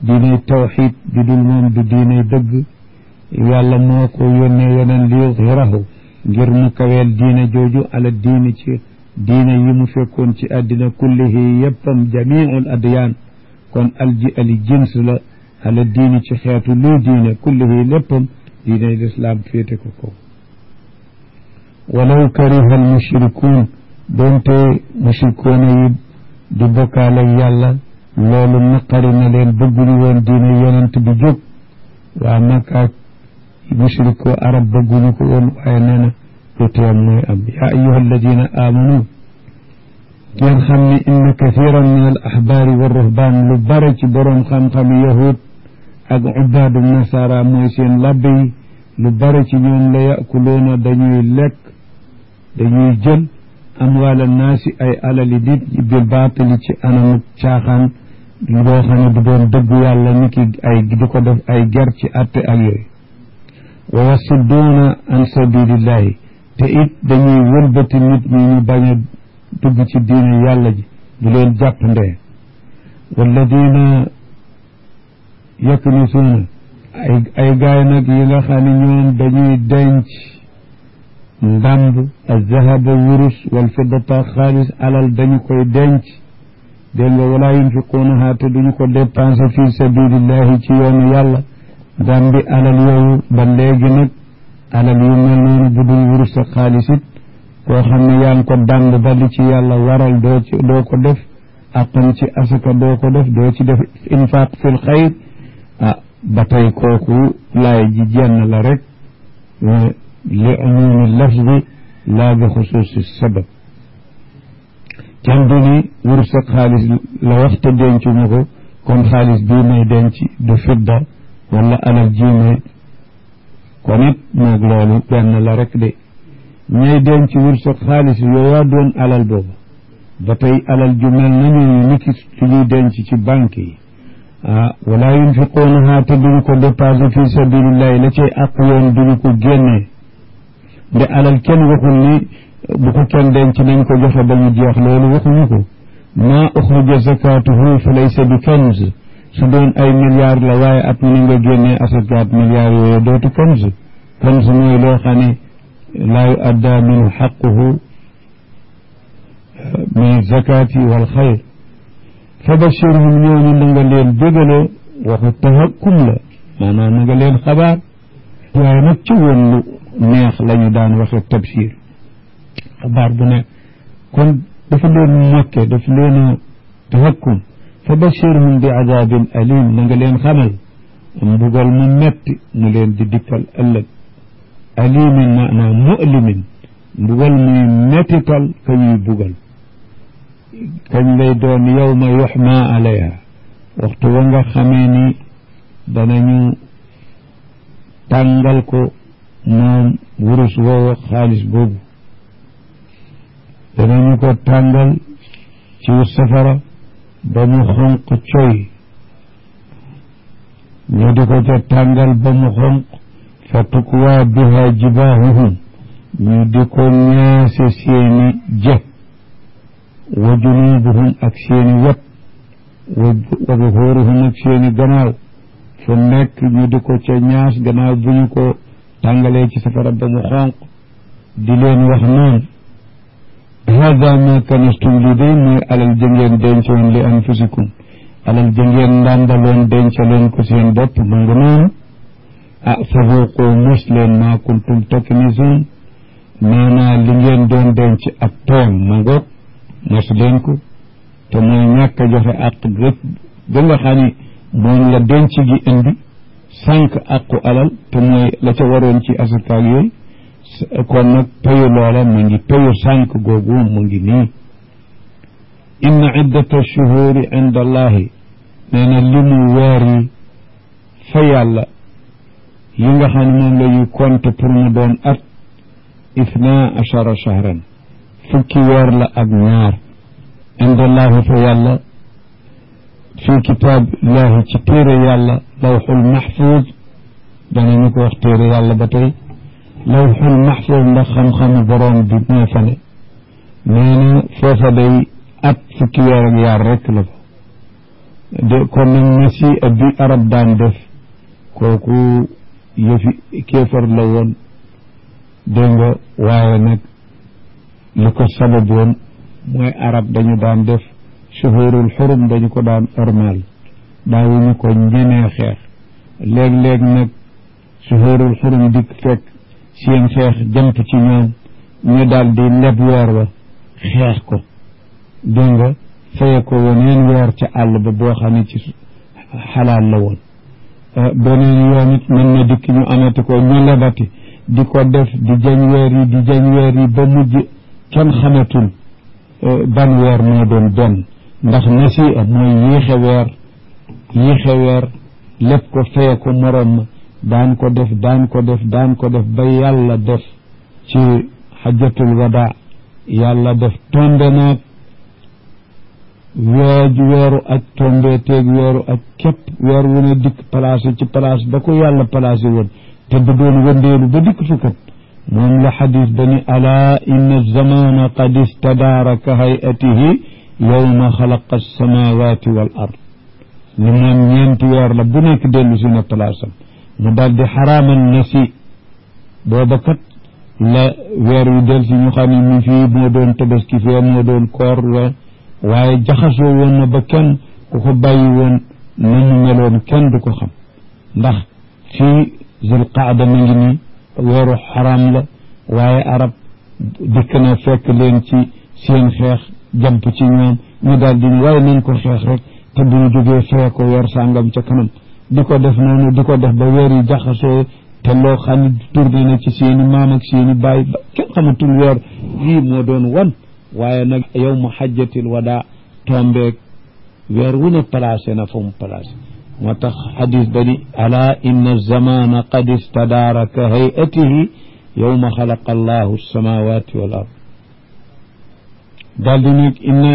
diiney tawxid bi dul moom du diiney dëgg yàlla moo ko yónnee yoneen li yuzhirahu ngir mu kaweel diine jooju ala diine ci diine yi mu fekkoon ci àddina kullihi yëppam jamiul adyaan kon ali jins la ala diine ci xeetu luy diine kullihi léppam diine lislaam féete ko kaw walaw kariha al mushrikuun doonte mushrikuuna yi di bokkaale ak yàlla loolu naqari na leen bëgguñu woon diine yonent bi jóg waa Makka mushriko arab bëgguñu ko woon waaye nee na lu teem mooy am yaa ayyuha alladina aamanu ngeen xam ne inna kathiran min al ahbaari wa ruhbaan lu bare ci boroom xam-xami yahud ak ubbaadu nasara mooy seen labbe yi lu bare ci ñoom la yakuluuna dañuy lekk dañuy jël amwaala naasi ay alali nit ñi bil baatili ci anamu caaxaan loo xam ne du doon dëgg yàlla ni ki ay di ko def ay ger ci atte ak yooyu wa yasudduuna an sabilillahi te it dañuy wëlbati nit ñi ñu bañ a dugg ci diine yàlla ji du leen jàppandee walladina yaknisuuna ay gaay nag yi nga xam ne ñoom dañuy denc ndàmb azahaba wurus wal fiddata xaalis alal dañu koy denc dégg nga wala yunfiquunaha te duñu ko dépensé fi sabilillahi ci yoonu yàlla ndàmbi alal yooyu ba léegi nag alal yu mel noonu bu dul wurus ak xaalis it koo xam ne yaa ngi ko dàmb ba li ci yàlla waral doo ko def àqam ci asaka doo ko def doo ci def infaq fil xayr ba tey kooku laay ji jenn la rek li umumi lafzi laa bi xusuusi sabab kenn du ni wurus ak xaalis la waxta dencu ma ko kon xaalis bii may denc du fidda wala alal ji may kon it moog loolu benn la rek de ñay denc wurus ak xaalis yooyaa doon alal boobu ba tey alal ju mel nañu niki suñuy denc ci banque yi wala yunfiquunaha te duñu ko dépassé fi sabilillahi la cay àq yoon duñu ko génnee nde alal kenn waxul ni bu ko kenn denc nañ ko joxe ba mu jeex loolu waxuñu ko maa uxrija zakatuhu fa laysa bi kanz su doon ay milliards la waaye at mu ne nga génnee asakaat milliards yooyu dootu kanz mooy loo xam ne laa yu adda minhu xaquhu min zakati wal xayr fa bashirhum ñooñu na nga leen bégaloo waxu tahakkum la maanaam na nga leen xabaar waaye nag ci woon lu neex la ñu daan waxe tabshir xabaar bu ne kon dafa leen mokke dafa leen tahakkum fa bashirhum bi adabin alim na nga leen xamal mbugal mu metti mu leen di dikkal ëllëg alimin maanaam mu'limin mbugal muy mettital ka ñuy bugal kañ lay doon yawma yuxma alayha waxtu wa nga xamee ni danañu tàngal ko moom wurus woowu xaalis boobu danañu ko tàngal ci safara ba mu xonq coy ñu di ko ca tàngal ba mu xonq fa tukwaa biha jibaahuhum ñu di ko ñaase seeni jë wa junubuhum ak seeni wet wa zuhuruhum ak seeni gannaaw fu nekk ñu di ko ca ñaas gannaaw bu ñu ko tàngalee ci safara ba mu xonq di leen wax noonu hada ma kanastum li day mooy alal jëngeen dencoon li anfusikum alal jëngeen ndàmbaloon dencaloon ko seen bopp ma nga noonu fa zuuqu mos leen maa kuntum taknizun maanaa li ngeen doon denc ak tooñ ma ngoog mos leen ko te mooy ñàkk a joxe àq rek ba nga xam ni moom la denc gi indi sànq àqu alal te mooy la ca waroon ci asakaak yooyu kon nag payu loola mu ngi payu sànq googu mu ngi nii inna iddata shuhuri inda allahi nee na li mu weer yi fa yàlla yi nga xam ne moom la ñuy compter pour mu doon at ithna achara shahran fukki weer la ak ñaar inda allahi fa yàlla fi kitaabillahi ci téere yàlla lawxul maxfuuz danañu ko wax téere yàlla ba tey lawxul maxfuuz ndax xam-xamu boroom bi moo fa ne nee na foofa day at fukki weer ak yaar rek la fa de kon nag na si bi arab daan def kooku yëfi kéefar la woon dégg nga waaye nag li ko sababoon mooy arab dañu daan def shuhurul xurum dañu ko daan ormal daawuñu ko ñemee xeex léeg-léeg nag shuhurul xurum dikk fekk seen xeex jant ci ñoom ñu daal di leb weer ba xeex ko dégg nga faye ko weneen weer ca àll ba boo xam ne ci xalaal la woon beneen yoon it mën na dikk ñu amati ko ñu lebati di ko def di jañ weer yi ba mujj kenn xamatul ban weer moo doon benn ndax nasi'a mooy yéexe weer lépp ko faye ko morom ma daan ko def ba yàlla def ci xajjatul wadaa yàlla def tombe naag weeru ak tombe teeg weeru ak képp weer wu ne dikk placé ci place ba ko yàlla placé woon te du doon wëndeelu ba dikk fi kat moom la xadis ba ni alaa inna zamana qad istadaara ka hayatihi yowma xalaqa alsamawati wal ard ni moom ñeenti weer la bu nekk dellu si na palaasam mu daal di xaraamal na si booba kat la weer wi del si ñu xam ne mi fii moo doon tabaski fee moo doon koor waaye jaxasoo woon na ba kenn ku ko bàyyi woon nañu meloon kenn du ko xam ndax fii zul qaada ma ngi nii weeru xaram la waaye arab dikk na fekk leen ci seen xeex jamp ci ñoom ñu daal di waaye nañ ko xeex rek te bu ñu jógee fee ko weer sàngam ca kanam di ko def noonu di ko def ba weer yi jaxasoo te loo xam ne tourné na ci seeni maam ak seeni baay ba kenn xamatul weer lii moo doon wan waaye nag yow mu xajjatil wadaa tombeeg weer wu ne placé na fa mu placé moo tax xadis ba ni ala inna zamana qad istadaara ka hayatihi yowma xalaqa allahu alsamawati wal ard daal di nag inna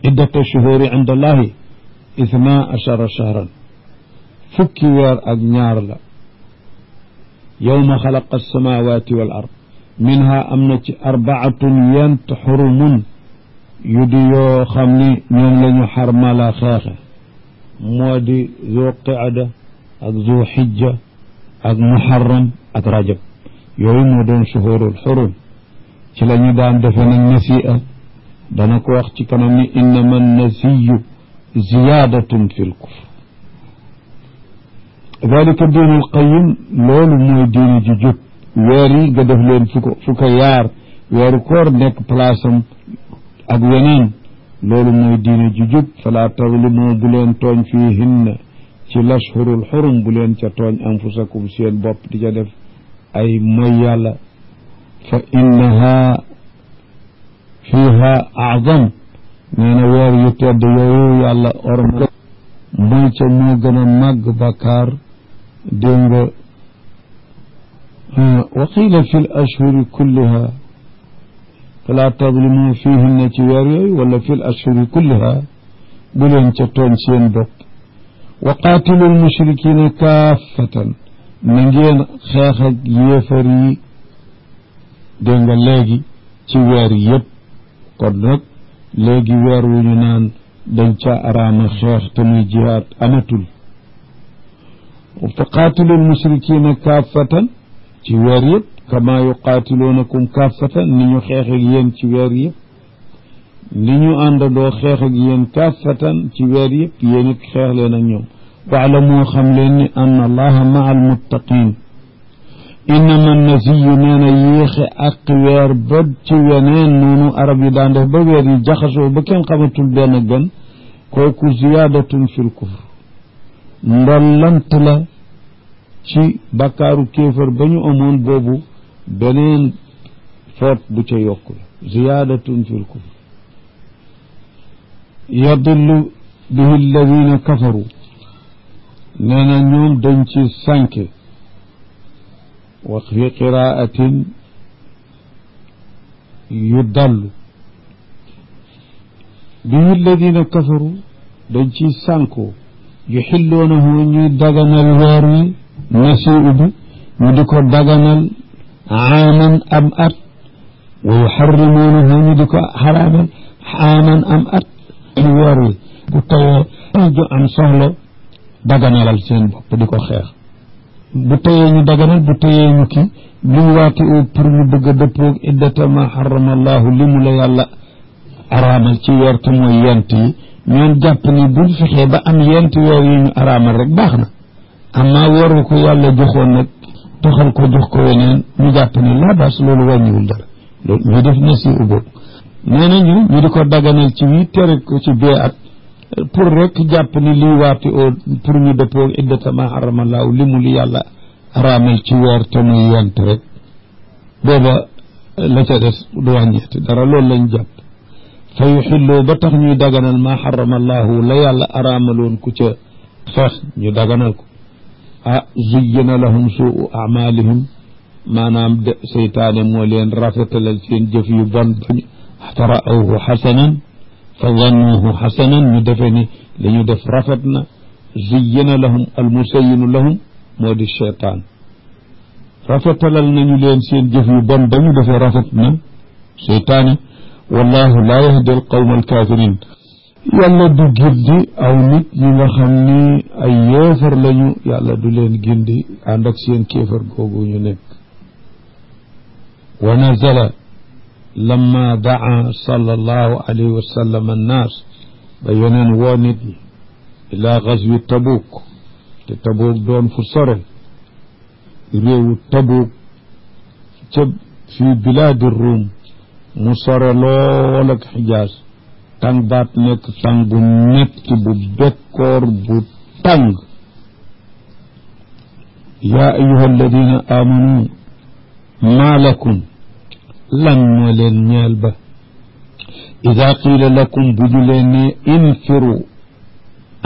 iddata shuhuri inda allahi ithna achara shahran fukki weer ak ñaar la yowma xalaqa alsamawati wal ard minha am na ci arbaatun yent xurumun yu di yoo xam ni ñoom la ñu xarmala xeexe moo di zu qicda ak zu xijja ak muharram ak rajab yooyu moo doon shuhurul xurum ci la ñu daan defe nag nasi'a dana ko wax ci kanam ni innama nasiyu ziyaadatun fi l kufr dalika diinul qayim loolu mooy diine ji jub weer yi nga def leen fukka yaar weeru koor nekk place am ak weneen loolu mooy diine ji jub falaa tazlimu bu leen tooñ fiihinna ci lashhurul xurum bu leen ca tooñ anfusakum seen bopp di ca def ay mooy yàlla fa innaha fiiha azam nee na weer yu tedd yooyu yàlla orma mooy ca moo gën a màgg bàkkaar dégg nga wa qiila fi l ashhuri kulliha falaa tazlimu fiihinna ci weer yooyu wala fi l ashhuri kulliha bu leen ca tooñ seen bopp wa qaatilu l mushrikina kaafatan na ngeen xeex ak yéefar yi dégg nga léegi ci weer yëpp kon nag léegi weer wu ñu naan dañ ca araama xeex te muy jihaad amatul fa qaatilu l mushrikina kaafatan ci weer yëpp kama yuqaatiluunakum kaafatan ni ñu xeex ak yéen ci weer yëpp ni ñu àndandoo xeex ak yéen kaafatan ci weer yëpp yéen it xeex leen ak ñoom waalamu xam leen ni anna allaha maa almuttaqin innama nasiyu nee na yéexe ak weer ba ci weneen noonu arab yi daan def ba weer yi jaxasoo ba kenn xamatul benn gën kooku ziyaadatun fil kufr ndollant la ci bakkaaru kéefar ba ñu amoon boobu beneen foot bu ca yokk la ziyaadatun fil kufr yadillu bihi alladina kafaru nee na ñoom dañ ci sànke wa fi qiraatin yudallu bihi alladina kafaru dañ ci sànkoo yuxilloonahu ñuy daganal weer wi nasiu bi ñu di ko daganal aaman am at wa yuxarrimoonahu ñu di ko xaraamal aaman am at weer wi bu tawee ju am soxla daganalal seen bopp di ko xeex bu tayee ñu daganal bu tayee ñu kii li ñu waati pour ñu bëgg a dëppoog iddata ma xarama allahu li mu la yàlla araamal ci weer te mooy yent yi ñoom jàpp ni buñ fexee ba am yent weer yi ñu araamal rek baax na amma waru ko yàlla joxoon nag toxal ko jox ko weneen ñu jàpp ni laa baas loolu wàññiwul dara loolu ñuy def na si uboobu nee na ñu di ko daganal ci wii tere ko ci bee at pour rek jàpp ni lii waati oo pour ñu dëppoo iddata ma xaramallahu li mu li yàlla araamal ci weer te muy yent rek booba la ca des du wàññeeti dara loolu lañ jàpp fa yuxilloo ba tax ñuy daganal ma xaramallahu la yàlla araamaloon ku ca xeex ñu daganal ko zuyyina lahum suu amalihim maanaam de seytaane moo leen rafetalal seen jëf yu bon bañu tara'awhu xasanan fa zannuhu xasanan ñu defe ni li ñu def rafet na zuyyina lahum almusayinu lahum moo di cheytaan rafetalal nañu leen seen jëf yu bon ba ñu defee rafet na seytaane wallahu laa yahdi al qawma al kafirin yàlla du gindi aw nit ñi nga xam ni ay yéefar lañu yàlla du leen gindi ànd ak seen kéefar googu ñu nekk wa nazala lamma daa sallallahu alayhi wa sallam annaas ba yeneen woo nit ñi ila gazwi Tabuk te Tabuk doon fu sore réewu Tabuk ca fii bilaadi Rum mu sore lool ak Xijaas tàng baat nekk tàng bu metti bu bekkoor bu tàng yaa ayuha alladina amanu maa lakum lan moo leen ñeel ba ida qiila lakum bu ñu leen ne infiru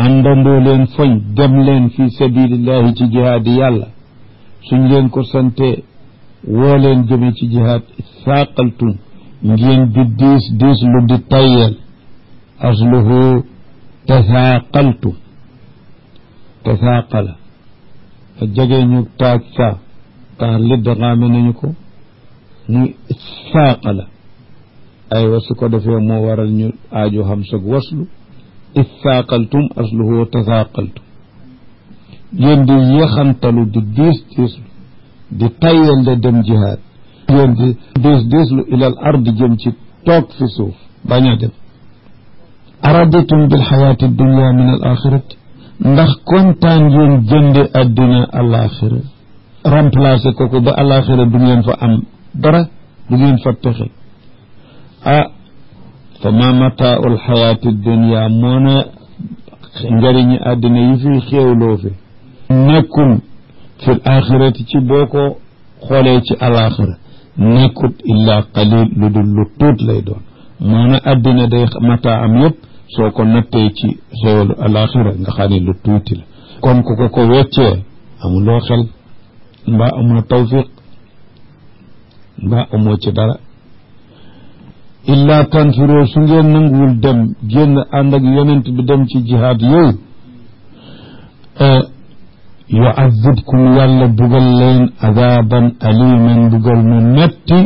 àndandoo leen foñ dem leen fi sabilillahi ci jihaadi yàlla suñ leen ko sante woo leen jëme ci jihaad saaqaltum ngeen di diis lu di tayyel asluhu tasaaqaltum tasaaqala a jege ñu taaj saa taar lidd xaame nañu ko muy saaqala aywa su ko defee moo waral ñu aajo xam sag waslu issaaqaltum asluhu tasaaqaltum yéen di yéexantalu di diislu di tayyel de dem jihaad yéen di diislu ilal ardi jëm ci toog fi suuf bañ a dem araditum bil xayaati dunia min al axirati ndax kontaan ngeen jënde addina alaxira remplacé ko ba alaxira du ngeen fa am dara du ngeen fa texe fa ma mataau alxayaati dunia moo na njëriñi addina yi fiy xéewloo fi nekkul fi l axirati ci boo ko xoolee ci alaxira nekkut illa qalil lu dul lu tuut lay doon moo na addina day mataa am yëpp soo ko nattee ci xéewalu alaxira nga xam ne lu tuuti la kon ku ko weccee amuloo xel mbaa amoo tawfiq mbaa amoo ci dara illa tanfiroo su ngeen nanguwul dem génn ànd ak yonent bi dem ci jihaad yooyu yuazibkum yàlla bugal leen adaban aliman bugal mu metti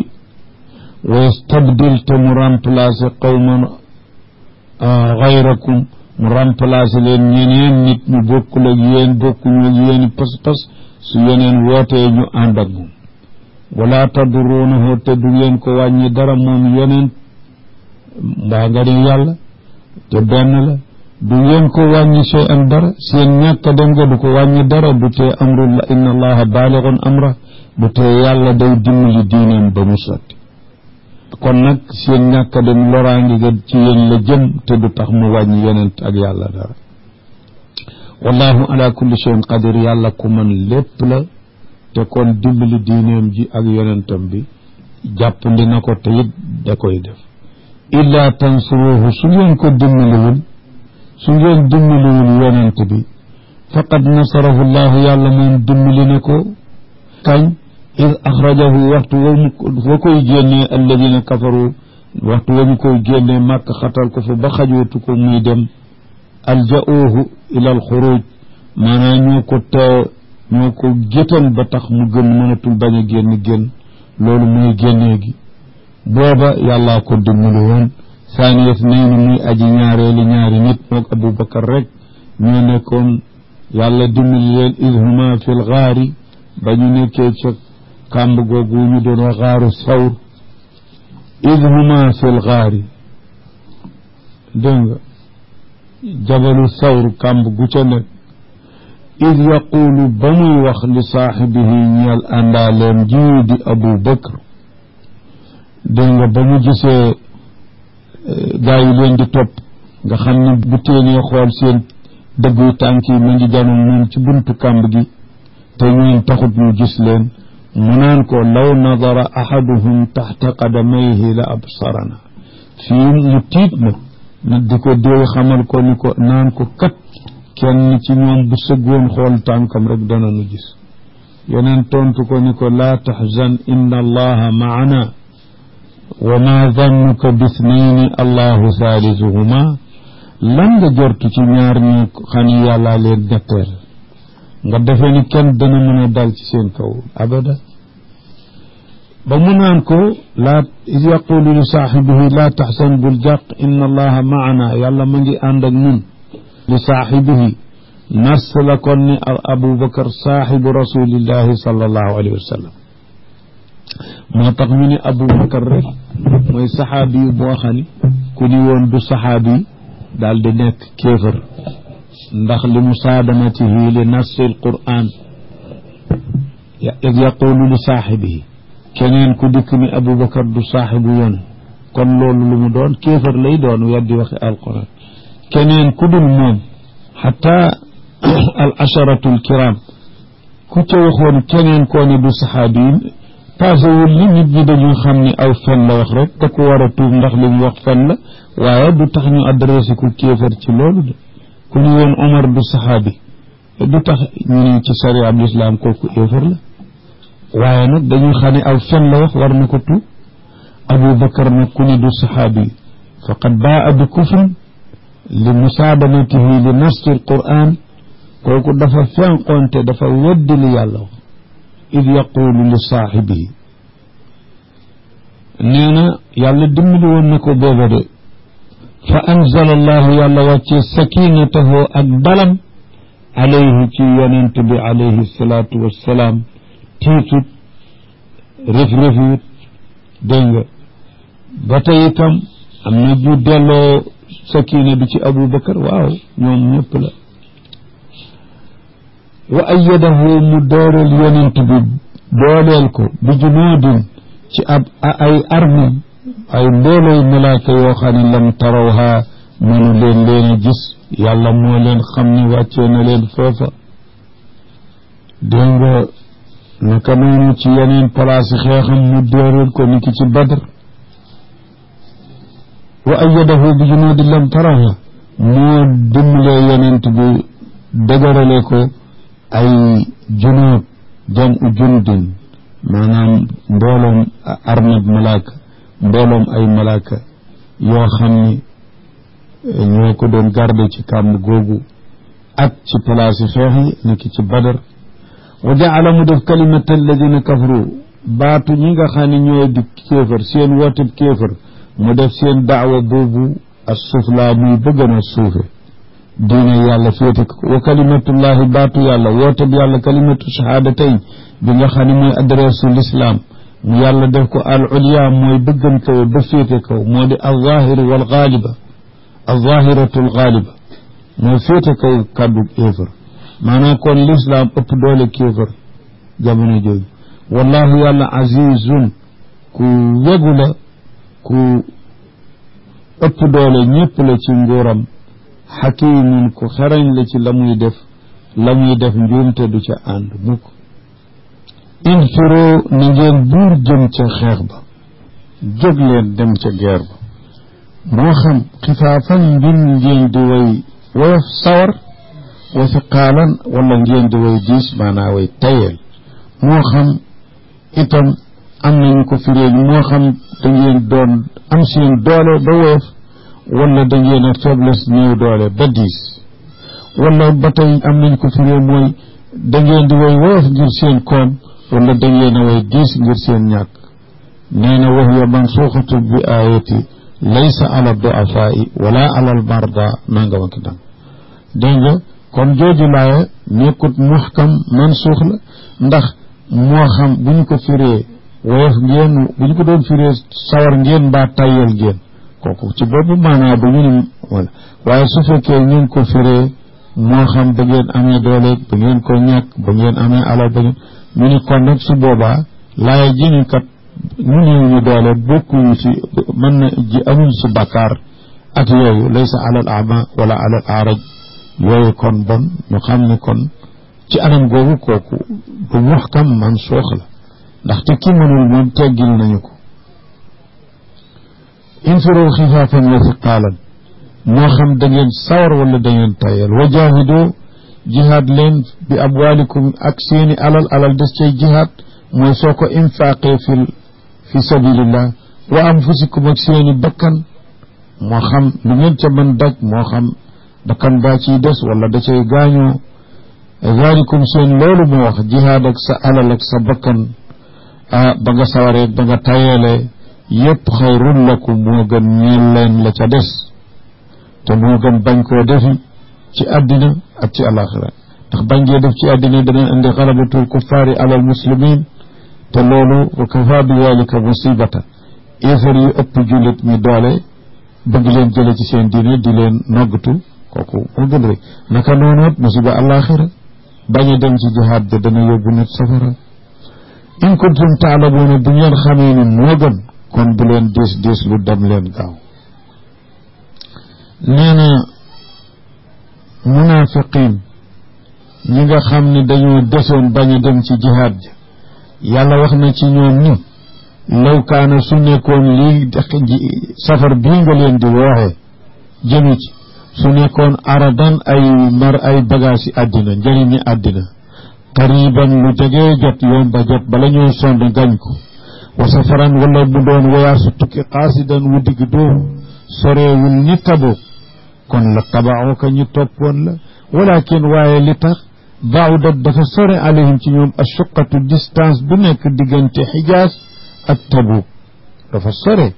wa yastabdil te mu remplacé qawman gayrakum mu remplacé leen ñeneen nit ñu bokkul ak yéen bokkuñu ak yéeni pas-pas su yeneen wootee ñu ànd ak moom wala tadruunahu te du ngeen ko wàññi dara moom yeneen mbaa nga ne yàlla te benn la du ngeen ko wàññi sey an dara seen ñàkk dem nga du ko wàññi dara du tee amrullah inna allaha baaligun amra du tee yàlla day dimbali diineem ba mu sotti kon nag seen ñàkk dem loraangi ga ci yéen la jëm te du tax mu wàññi yonent ak yàlla dara wallahu ala kulli shay'in qadir yàlla ku mën lépp la te kon dimbali diineem ji ak yonentam bi jàppandi na ko te it da koy def illa tansuruhu su ngeen ko dimbaliwul yonent bi faqad nasarahu llahu yàlla moom dimbali na ko kañ id axrajahu waxtu wa koy génnee alladina kafaru waxtu wa ñu koy génnee màkk xatal ko fa ba xajootu ko muy dem alja'uuhu ila alxuruj maanaam ñoo ko gétan ba tax mu gën mënatul bañ a génn loolu muy génnee gi booba yàllaa ko dimbali woon saaniyat nayni muy aji ñaareeli ñaari nit moog Abubakar rek ñoo nekkoon yàlla dimbali leen id huma fi l gaari ba ñu nekkee ca kàmb googu ñu doon wax gaaru sawr id huma fi l gaari dégg nga jabalu sawr kàmb gu ca nekk id yaqulu ba muy wax li saaxibihi ñeel àndaaleem ji di Abu Bakr dégg nga ba mu gisee gaa yi leen di topp nga xam ne bu teenee xool seen dëgguy tànk yi mu ngi janoon moom ci buntu kàmb gi te ñoom taxut ñu gis leen mu naan ko law nadara ahaduhum taxta qadamayhi la absarana fii mu tiit nag di ko déew xamal ko ni ko naan ko kat kenn ci ñoom bu sëggoon xool tànkam rek dana nu gis yeneen tontu ko ni ko laa taxzan inna allaha maana wa ma zannuka bisnayni allahu thaalisuhuma lan nga jortu ci ñaar ñi xam ni yàllaa leen ñetteel nga defee ni kenn dana mën a dal ci seen kaw abada ba mu naan ko laa is yaqulu li saaxibihi laa taxsan bul jàq inna allaha maana yàlla ma ngi ànd ak ñun li saaxibihi nas la kon ni Abubakar saaxibu rasulillahi sallallahu alayhi wa sallam moo tax ñu ne Abubakar rek mooy saxaabi yu boo xam ni ku ni woon du saxaabi daal di nekk kéefër ndax li musaadanatihi li nassi alquran id yaqulu li saaxibihi keneen ku dikk ni Abubakar du saaxibu yoon kon loolu lu mu doon kéefër lay doon weddi waxi alquran keneen ku dul moom xata al asharatu alkiram ku ca waxoon keneen koo ne du saxaabi paasewul li nit ñi dañu xam ni aw fen la wax rek te ku war a tuub ndax li mu wax fen la waaye du tax ñu adressé ku kéefar ci loolu de ku ñu woon Omar du saxaabi du tax ñu ne ci sariya l'islam kooku kéefar la waaye nag dañu xam ne aw fen la wax war na ko tuub Abubakar nag ku ne du saxaabi faqad baa bi kufrin li musaadanatihi li nassi alquran kooku dafa fenqonte dafa weddi li yàlla wax id yaqulu li saaxibihi nee na yàlla dimbali woon na ko booba de fa anzala allahu yàlla wàccee sakinatahu ak dalam alayhi ci yonent bi alayhi salaatu wassalaam tiitut rëf-rëfiwut dégg nga ba tey itam am na ju delloo sakina bi ci Abubakar waaw ñoom ñëpp la wa ayyadahu mu dooleel yonent bi dooleel ko bi junuudin ci ay arme ay mboolooy malaaka yoo xam ne lam tarawha mënu leen a gis yàlla moo leen xam ni wàccee na leen foofa dégg nga naka noonu ci yeneen place xeexam mu dooleel ko niki ci Badr wa ayyadahu bi junuudin lam tarawha moo dimbalee yonent bi dëgërale ko ay junuud jam u jundin maanaam mbooloom armab malaaka mbooloom ay malaaka yoo xam ni ñoo ko doon garde ci kàmm googu ak ci place xeex yi niki ci Badar wa jaala mu def kalimata alladina kafaru baatu ñi nga xam ne ñooy di kéefër seen wooteb kéefër mu def seen daawa boobu as sufla muy bëggan a suufe diine yàlla féete ko wa kalimatullahi baatu yàlla wooteb yàlla kalimatu shahaadatayn bi nga xam ne mooy adresse l'islam mu yàlla def ko al ulya mooy bëggan kaw ba féete kaw moo di al zahiri wal gaaliba al zahiratu al gaaliba mooy féete kaw kàddu kéefër maanaam kon l'islam ëpp doole kéefër jamono jooju wallahu yàlla azizun ku wegu la ku ëpp doole ñëpp la ci nguuram xakimun ku xarañ la ci la muy def njuumte du ca ànd mukk infiro na ngeen buur jëm ca xeex ba jóg leen dem ca guerre ba moo xam xifaafan mbir ngeen di way woyof sawar wa siqaalan wala ngeen di way diis maanaa way tayeel moo xam itam am nañu ko firee moo xam da ngeen doon am seen doole ba woyof wala da ngeen a faiblesse néew doole ba diis wala ba tey am nañu ko firee mooy da ngeen di way woyof ngir seen koom wala da ngeen a way diis ngir seen ñàkk nee na wa hiya mansuuxatu bi ayati laysa ala du'afaa'i wala ala al marda nangam ak dang dégg nga kon jooju laaya nekkut muhkam mansuux la ndax moo xam bu ñu ko firee woyof ngeen bu ñu ko doon firee sawar ngeen mbaa tayyal ngeen kooku ci boobu maanaa ba ñu ni wala waaye su fekkee ngeen ko firee moo xam ba ngeen amee doole ba ngeen ko ñàkk ba ngeen amee alal ba ngeen ñu ni kon nag su boobaa laaya ji ni kat ñu néew ñu doole bokkuñu ci mën na ji amuñ ci bakkaar ak yooyu laysa alal ama wala alal aaraj yooyu kon bon ñu xam ne kon ci anam googu kooku bu muhkam mansuux la ndaxte ki mënul moom teggil nañu ko infiru xifaafan wa siqaalan moo xam da ngeen sawar wala da ngeen tayal wa jaahidu jihaad leen bi amwaalikum ak seeni alal des cay jihaad mooy soo ko infaaqee fi sabilillah wa anfusikum ak seeni bakkan moo xam lu ngeen ca mën daj moo xam bakkan baa ciy des wala da cay gaañoo zaalikum seen loolu moo wax jihaad ak sa alal ak sa bakkan ba nga sawaree ba nga tayeele yépp xayrun lakum moo gën ñeel leen la ca des te moo gën bañ koo defi ci àddina ak ci alaxira ndax bañ ngee def ci àddina dana indi xalabatul kuffaari alal muslimin te loolu wa kafa bi walika musibata éefar yu ëpp jullit ñi doole bëgg leen jële ci seen diine di leen noggatu kooku moo gën rek naka noonoot musiba alaxira bañ a dem ci jihaad ja dana yóbbu nit safara in kuntum taalamuuna bu ngeen xamee ni moo gën kon bu leen diis lu dem leen gaaw nee na munaafiqiin ñi nga xam ne dañoo desoon bañ a dem ci jihaad ja yàlla wax na ci ñoom ni law kaana su nekkoon lii safar bii nga leen di wooxe jëmi ci su nekkoon aradan ay bagage yi àddina njëriñi àddina qariban lu tegee jot yomba jot bala ñoo sonn gañ ko wa safaran wala mu doon woyaasu tukki qaasidan wu digg doomu soreewul ni Tabuk kon la tabaxuka ñu toppoon la walakin waaye li tax ba'udat dafa sore alayhim ci ñoom ashuqatu distance bu nekk diggante Xijaas ak Tabuk dafa sore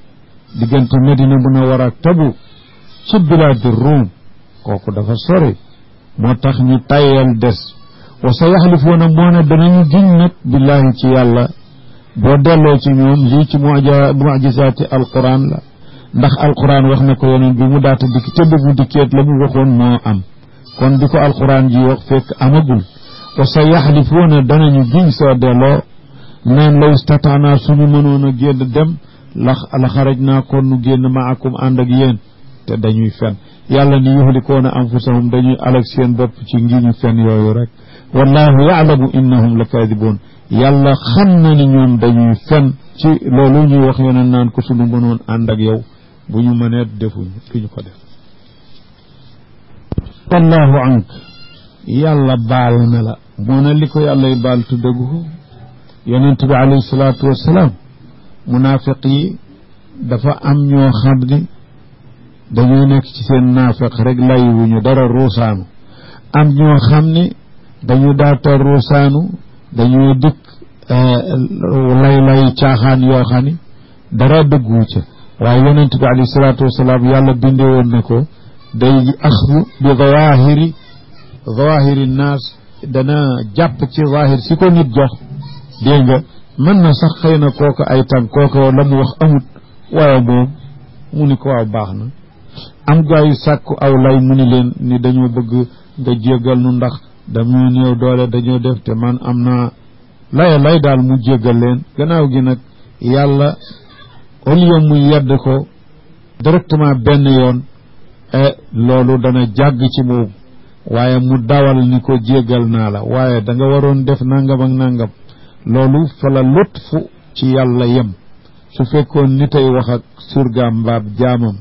diggante Medina Munawwara ak Tabuk ci bilaadi Ruum kooku dafa sore moo tax ñu tayal des wa sa yaxlifuuna moo ne danañu giñ nag billaahi ci yàlla boo delloo ci ñoom lii ci mujisaati alquran la ndax alquran wax na ko yoneen bi mu daata dikki te bu dikkeet la mu waxoon moo am kon di ko alquran ji wax fekk amagul wa sa yaxlifuuna danañu giñ soo delloo naan law istataana suñu mënoon a génn dem la xaraj naa kon nu génn maakum ànd ak yéen te dañuy fen yàlla ni yuhlikoona anfusahum dañuy alag seen bopp ci ngiñu fen yooyu rek wallahu yaalamu innahum la kaadiboon yàlla xam na ni ñoom dañuy fen ci loolu ñuy wax yoneen naan ko suñu mënoon ànd ak yow bu ñu mëneet defuñu duñu ko def wallahu ank yàlla baal na la moo ne li ko yàllay baal tuddagu ko yonent bi alayhi salaatu wassalaam munaafiq yi dafa am ñoo xam ni dañoo nekk ci seen naafeq rek layiwuñu dara ruusaanu am ñoo xam ni dañu daata ruusaanu dañoo dikk lay caaxaan yoo xam ni dara dëggu ca waaye yonent bi alayhi salaatu wasalaam yàlla bindee woon na ko day axdu bi zawahiri naas dana jàpp ci zahir si ko nit jox dégg nga mën na sax xëy na kooku ay tànk kooku la mu wax amut waaye moom mu ni ko waaw baax na am gaa yu sàkku aw lay mu ni leen ni dañoo bëgg nga jéggal nu ndax dañoo néew doole dañoo def te man am naa lay daal mu jéggal leen gannaaw gi nag yàlla au lieu mu yedd ko directement benn yoon loolu dana jàgg ci moom waaye mu dawal ni ko jéggal naa la waaye da nga waroon def nangam ak nangam loolu fa la lutfu ci yàlla yem su fekkoon ni tey wax ak surgaam mbaab jaamam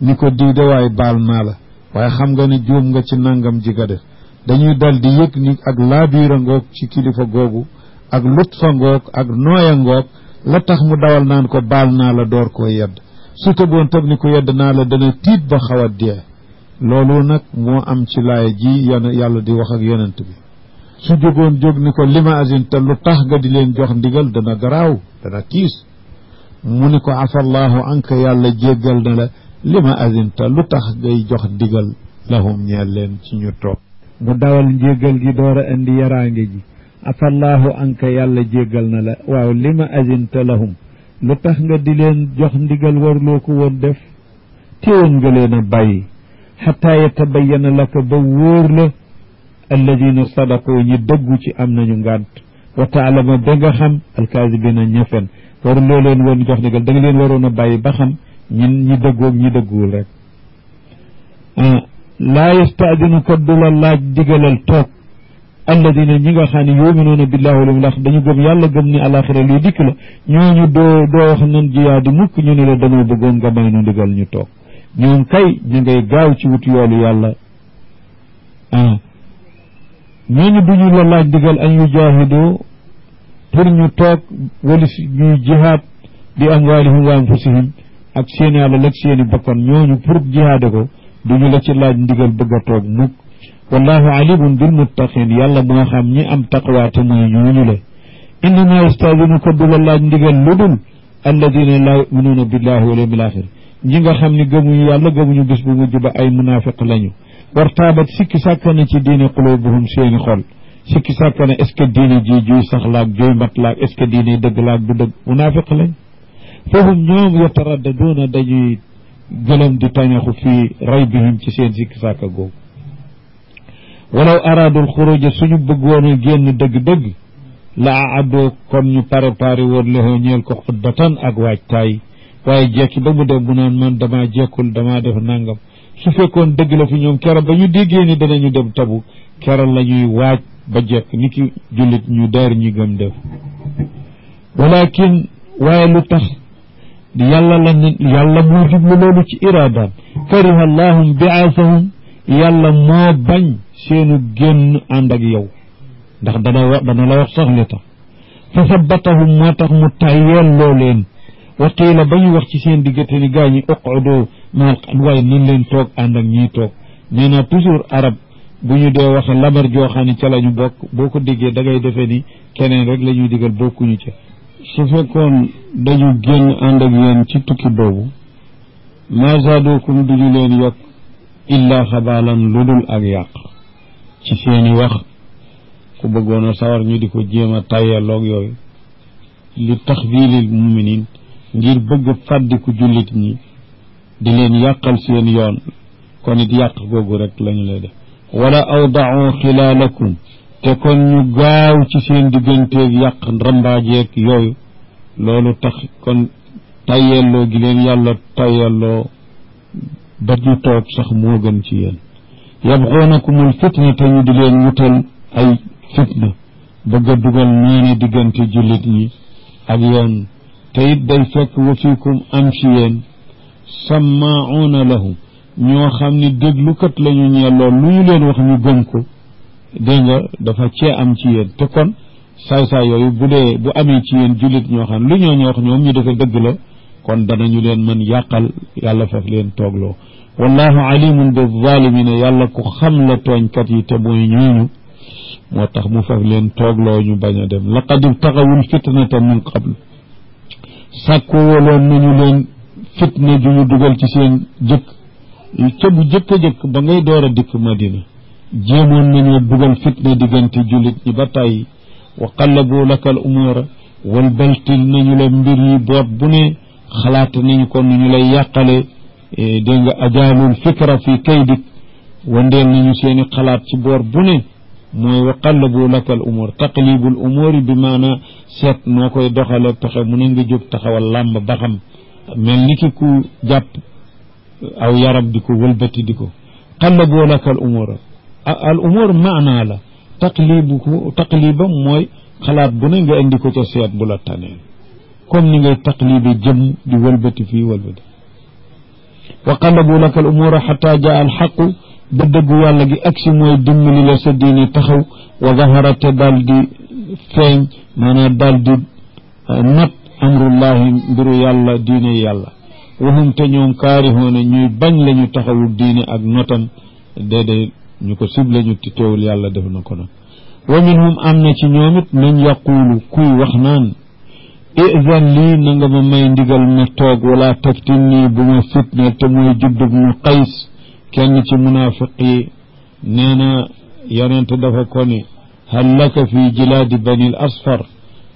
ni ko diw de waaye baal naa la waaye xam nga ni juum nga ci nangam ji nga def dañuy dal di yëg ni ak laabiira ngoog ci kilifa googu ak lutfa ngoog ak nooya ngoog la tax mu dawal naan ko baal naa la door koo yedd su tëboon tëb ni ko yedd naa la dana tiit ba xaw a dee loolu nag moo am ci laay ji yàlla di wax ak yonent bi su jógoon jóg ni ko lima azin te lu tax nga di leen jox ndigal dana garaaw dana tiis mu ni ko afallahu anka yàlla jéggal na la lima azin te lu tax ngay jox ndigal lahum ñeel leen ci ñu toog mu dawal njéggal gi door a indi yaraange ji afallahu anka yàlla jéggal na la waaw lima azinta lahum lu tax nga di leen jox ndigal warloo ko woon def téewoon nga leen a bàyyi xataa yatabayyana laka ba wóor la alladina sadaqu ñi dëggu ci am nañu ngànt wa taalama ba nga xam alkaasibina ñafen waruloo leen woon jox ndigal da nga leen waroon a bàyyi ba xam ñi dëggoog ñi dëgguwul rek laa yastaadinu ko du la laaj digalal toog alladina ñi nga xam ne yuminuuna billahi wal yawmil aaxir dañu gëm yàlla gëm ni alaxira luy dikk la ñooñu doo wax nan jiyaa di mukk ñu ne la dañoo bëggoon nga may nu ndigal ñu toog ñoom kay ñu ngay gaaw ci wut yoolu yàlla ñooñu duñu la laaj digal an yujaahidu pour ñu toog wala ñuy jihaad bi amwaalihim wa anfusihim ak seeni alal ak seeni bakkan ñooñu pour jihaade ko duñu la ci laaj ndigal bëgg a toog mukk wallahu alimun bil muttaqin yàlla moo xam ñi am taqwa te mooy ñooñu le innama yastadinuka du la laaj ndigal lu dul alladina laa yuminuuna billahi wal yawmil axir ñi nga xam ne gëmuñu yàlla gëmuñu bis bu mujj ba ay munaafiq lañu wartaabat sikki sàkka na ci diine qulubuhum seeni xol sikki sàkka na est ce que diine ji juy sax laag juy mat laag est ce que diine dëgg laag du dëgg munaafiq lañ fahum ñoom yataraddaduuna dañuy gëlëm di tañaxu fii raybihim ci seen sikki sàkka googu walaw araadul xuruja suñu bëggoon a génn dëgg-dëgg la aadoo kon ñu préparé woon lexoo ñeel ko xuddatan ak waajtaay waaye jekki ba mu dem mu naan man damaa jekkul damaa def nangam su fekkoon dëgg la fi ñoom kero ba ñu déggee ni danañu dem tabu kero la ñuy waaj ba jekk ni ki jullit ñu daar ñi gëm def walakin waaye lu tax yàlla moo jublu loolu ci iraadaam kariha allahum bi'aasahum yàlla moo bañ seenu génn ànd ak yow ndax dana la wax sax li tax fa sabbatahum moo tax mu tàyyeel loo leen wa qiila ba ñu wax ci seen diggante ni gaa ñi uq'udu maal waaye nan leen toog ànd ak ñiy toog nee naa toujours arab bu ñu dee waxe labar joo xam ne ca la ñu bokk boo ko déggee da ngay defee ni keneen rek la ñuy digal bokkuñu ca su fekkoon dañu génn ànd ak yéen ci tukki boobu ma zaadukum duñu leen yokk illa xabaalan lu dul ak yàq ci seeni wax ku bëggoon a sawar ñu di ko jéem a tàyyaloog yooyu li taxdiilil muminin ngir bëgg fàddiku jullit ñi di leen yàqal seen yoon kon it yàq googu rek lañu lay def wala awdaau xilaalakum te kon ñu gaaw ci seen digganteeg yàq rambaajeeg yooyu loolu tax kon tayyelloo gi leen yàlla tayyelloo ba ñu toog sax moo gën ci yéen yabxoonakumul fitna te ñu di leen wutal ay fitna bëgg a dugal noonu diggante jullit ñi ak yoon te it day fekk wa fiikum am ci yéen sammaauuna lahum ñoo xam ni déglukat la ñu ñelloo lu ñu leen wax ñu gëm ko dégg nga dafa cee am ci yéen te kon saay-saay yooyu bu amee ci yéen jullit ñoo xam lu ñoo wax ñoom ñu defe dëgg la kon danañu leen mën yàqal yàlla faf leen toogloo wallahu alimun bi zalimina yàlla ku xam la tooñkat yi te mooy ñooñu moo tax mu faf leen toogloo ñu bañ a dem laqad ibtaxawul fitnata min qabl sàkku woloon nañu leen fitna ju ñu dugal ci seen jëkk ca bu jëkk ba ngay door a dikk Madina jéemoon nañoo dugal fitna diggante jullit ñi ba tàyyi wa qallabu laka al umuura wal baltil nañu la mbir yi boot bu ne xalaat nañu ko nu ñu lay yàqale dégg nga ajaalul fikra fi kaydik wandeel nañu seeni xalaat ci boor bu ne mooy wa qallabu laka al umuur taqlibul umuuri bi maana seet noo koy doxale pexe mu ne nga jóg taxawal làmb ba xam mel ni ki ku jàpp aw yaram di ko wëlbati di ko qallabu laka al umuur maanaa la taqlibam mooy xalaat bu ne nga indi ko ca seet bu la taneen comme ni ngay taqlibi jëm di wëlbati fii wëlbati wa qallabu laka al umuura xata jaa al xaqu ba dëggu yàlla gi agsi mooy dimbali la sa diine taxaw wa zahara te daal di feeñ maanaam daal di not amrullahi mbiru yàlla diine yàlla waxum te ñoom kaarihoona ñuy bañ lañu taxawu diine ak notam déedéet ñu ko ciblé ñu ti teewul yàlla def na ko nag wa minhum am na ci ñoom it man yaquulu kuy wax naan izan lii na nga ma may ndigal ma toog wala taftin nii bu ma fitna te mooy juddub nu qays kenn ci munaafiq yi nee na yonente dafa ko ni hal laka fi jilaadi banil asfar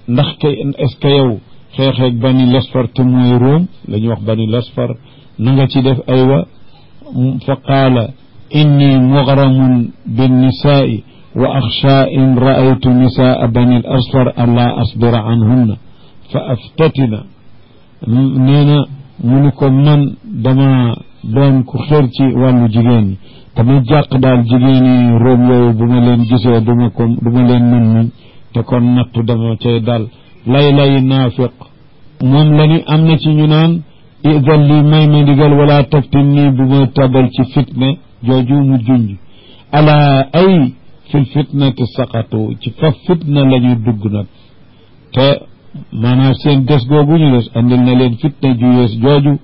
ndax kay est-ce que yow xeexeeg banil asfar te mooy Róom la ñuy wax banil asfar na nga ci def aywa fa qaala inni mughramun binnisaai wa axsha in raaytu nisaa banil asfar alla asbira anhunna fa aftatina nee na mu ni ko man dama doon ku xër ci wàllu jigéen ñi dama jàq daal jigéen yi Róom yooyu bu ma leen gisee du ma leen mën muñ te kon nattu dama cay dal lay naafiq moom la ni am na ci ñu naan idan li may ma ndigal wala taftin nii bu ma tabal ci fitna jooju mu junj ala ay fil fitnati saqatu ci fa fitna la ñu dugg nag te maanaam seen des googu ñu des andil na leen fitna ju yees jooju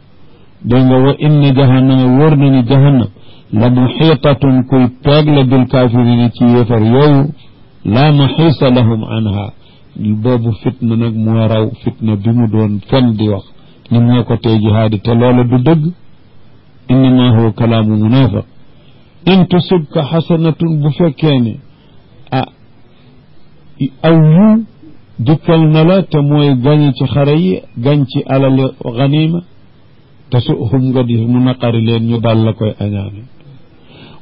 dégg nga wa inna jahannama wóor na ni jahannam la muxiitatun kuy peeg la bil kaafirina ci yéefar yooyu laa maxiisa lahum anha boobu fitna nag moo raw fitna bi mu doon fen di wax ni moo ko tee jihaadi te loola du dëgg innama huwa kalaamu munafiq in tusibka xasanatun bu fekkee ne aw yu dikkal na la te mooy gañ ci xare yi gañ ci alali ganima te suhum nga di mu naqari leen ñu dal la koy añaane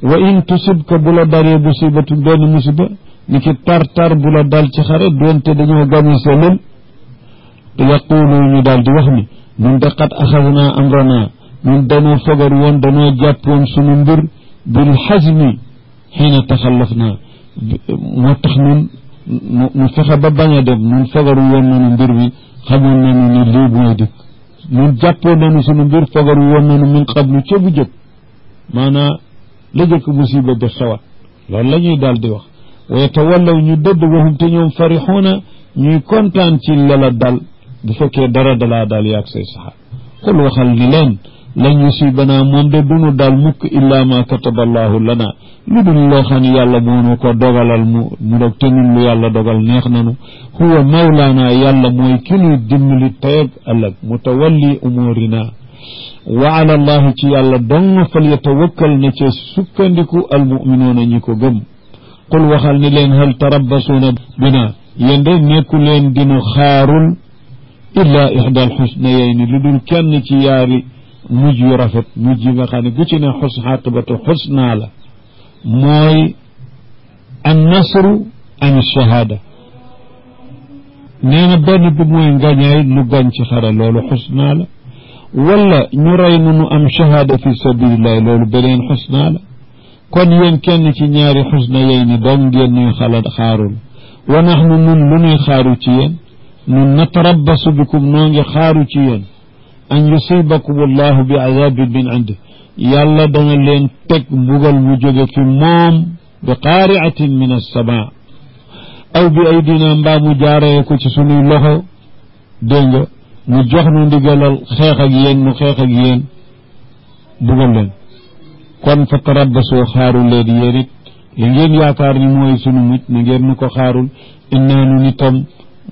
wa in tusibka bu la daree musibatu benn musiba ni ki tar bu la dal ci xare doonte dañoo gañe sa lël te yaqulu ñu daal di wax ni ñun de qad axadna amrana ñun danoo fogar woon danoo jàppoon sunu mbir bil xasmi xiina taxallaf naa moo tax ñun ñu fexe ba bañ a dem ñun fogaru woon nañu mbir mi xamoon nañu ni lii mooy dikk ñun jàppoon nañu sunu mbir fogaru woon nañu min qablu ca bu jëkk maanaa la jëkk musiba bi xewat loolu la ñuy daal di wax wa yatawallaw ñu dëdd waxum te ñoom farixuuna ñuy kontaan ci la dal bu fekkee dara dalaa daal yaag say saxaab qul waxal ni leen lan yusibanaa moom de dunu daal mukk illaa ma kataba allahu lana lu dul loo xam ne yàlla moonu ko dogalal mu dog te nun lu yàlla dogal neex nanu huwa mawlaana yàlla mooy ki nuy dimbali tey ak ëllëg mutawalli umurina wa ala allahi ci yàlla dong fal yatawakkal na ca sukkandiku almuminuuna ñi ko gëm qul waxal ni leen hal tarabbasuuna bina yéen de nekku leen dinu xaarul illa ixda alxusnayayni lu dul kenn ci yaari mujj yu rafet mujj yi nga xam ne gu ci ne xaqibatu xusnaa la mooy an nasru an shahaada nee na benn bi mooy ngañaay nu gañ ci xare loolu xusnaa la wala ñu rey nu am shahaada fi sabilillahi loolu beneen xusnaa la kon yéen kenn ci ñaari xusna yey ni doom ngeen ñuy xaarul wa naxnu nun lu ñuy xaaru ci yéen nun natarabbasu bikum noo ngi xaaru ci yéen an yusibakum allahu bi azabin min indi yàlla dana leen teg mbugal mu jóge fi moom bi qaariatin min alsama aw bi aydina mbaa mu jaaree ko ci sunuy loxo dégg nga mu jox nu ndigalal xeex ak yéen mu xeex ak yéen bugal leen kon fa tarabbasoo xaaru leen yéen it li ngeen yaakaar ni mooy sunu mucc na ngeen nu ko xaarul innaa nu nitam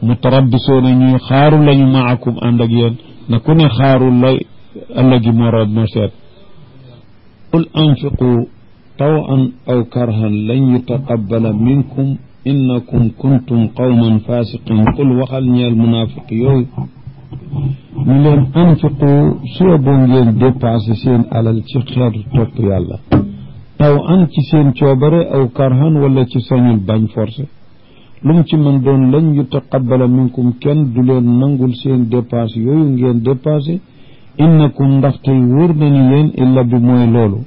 mutarabbisoo na ñuy xaaru lañu maakum ànd ak yéen na ku ne xaarul la ëllëgi morood ma seet qul anfiqu tawan aw karhan lan yutaqabbala minkum innakum kuntum qawman fasiqin qul waxal ñeel munaafiq yooyu ñu leen anfiqu soo boo ngeen dépassé seen alal ci xeetu topp yàlla taw an ci seen coobare aw karhan wala ci sañul bañ forcé lu mu ci mën doon lañ yutaqabbala minkum kenn du leen nangul seen dépassé yooyu ngeen dépassé innakum ndaxte wóor nañu yéen illa bi mooy loolu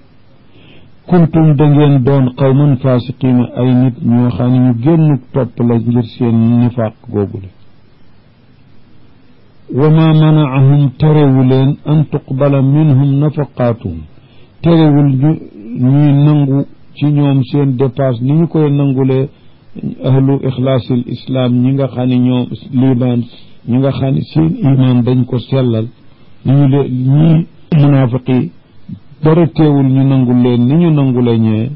kuntum da ngeen doon qawman fasiqina ay nit ñoo xam ne ñu génn topp la ngir seen nifaaq googule wa ma manaahum terewu leen an tuqbala minhum nafaqaatuhum terewul ñuy nangu ci ñoom seen dépasse ni ñu koy nangulee ahlu ixlaasil islam ñi nga xam ne ñoom limaan ñi nga xam ne seen iman dañ ko sellal ñi munaafiqi dara teewul ñu nangul leen ni ñu nangule ñee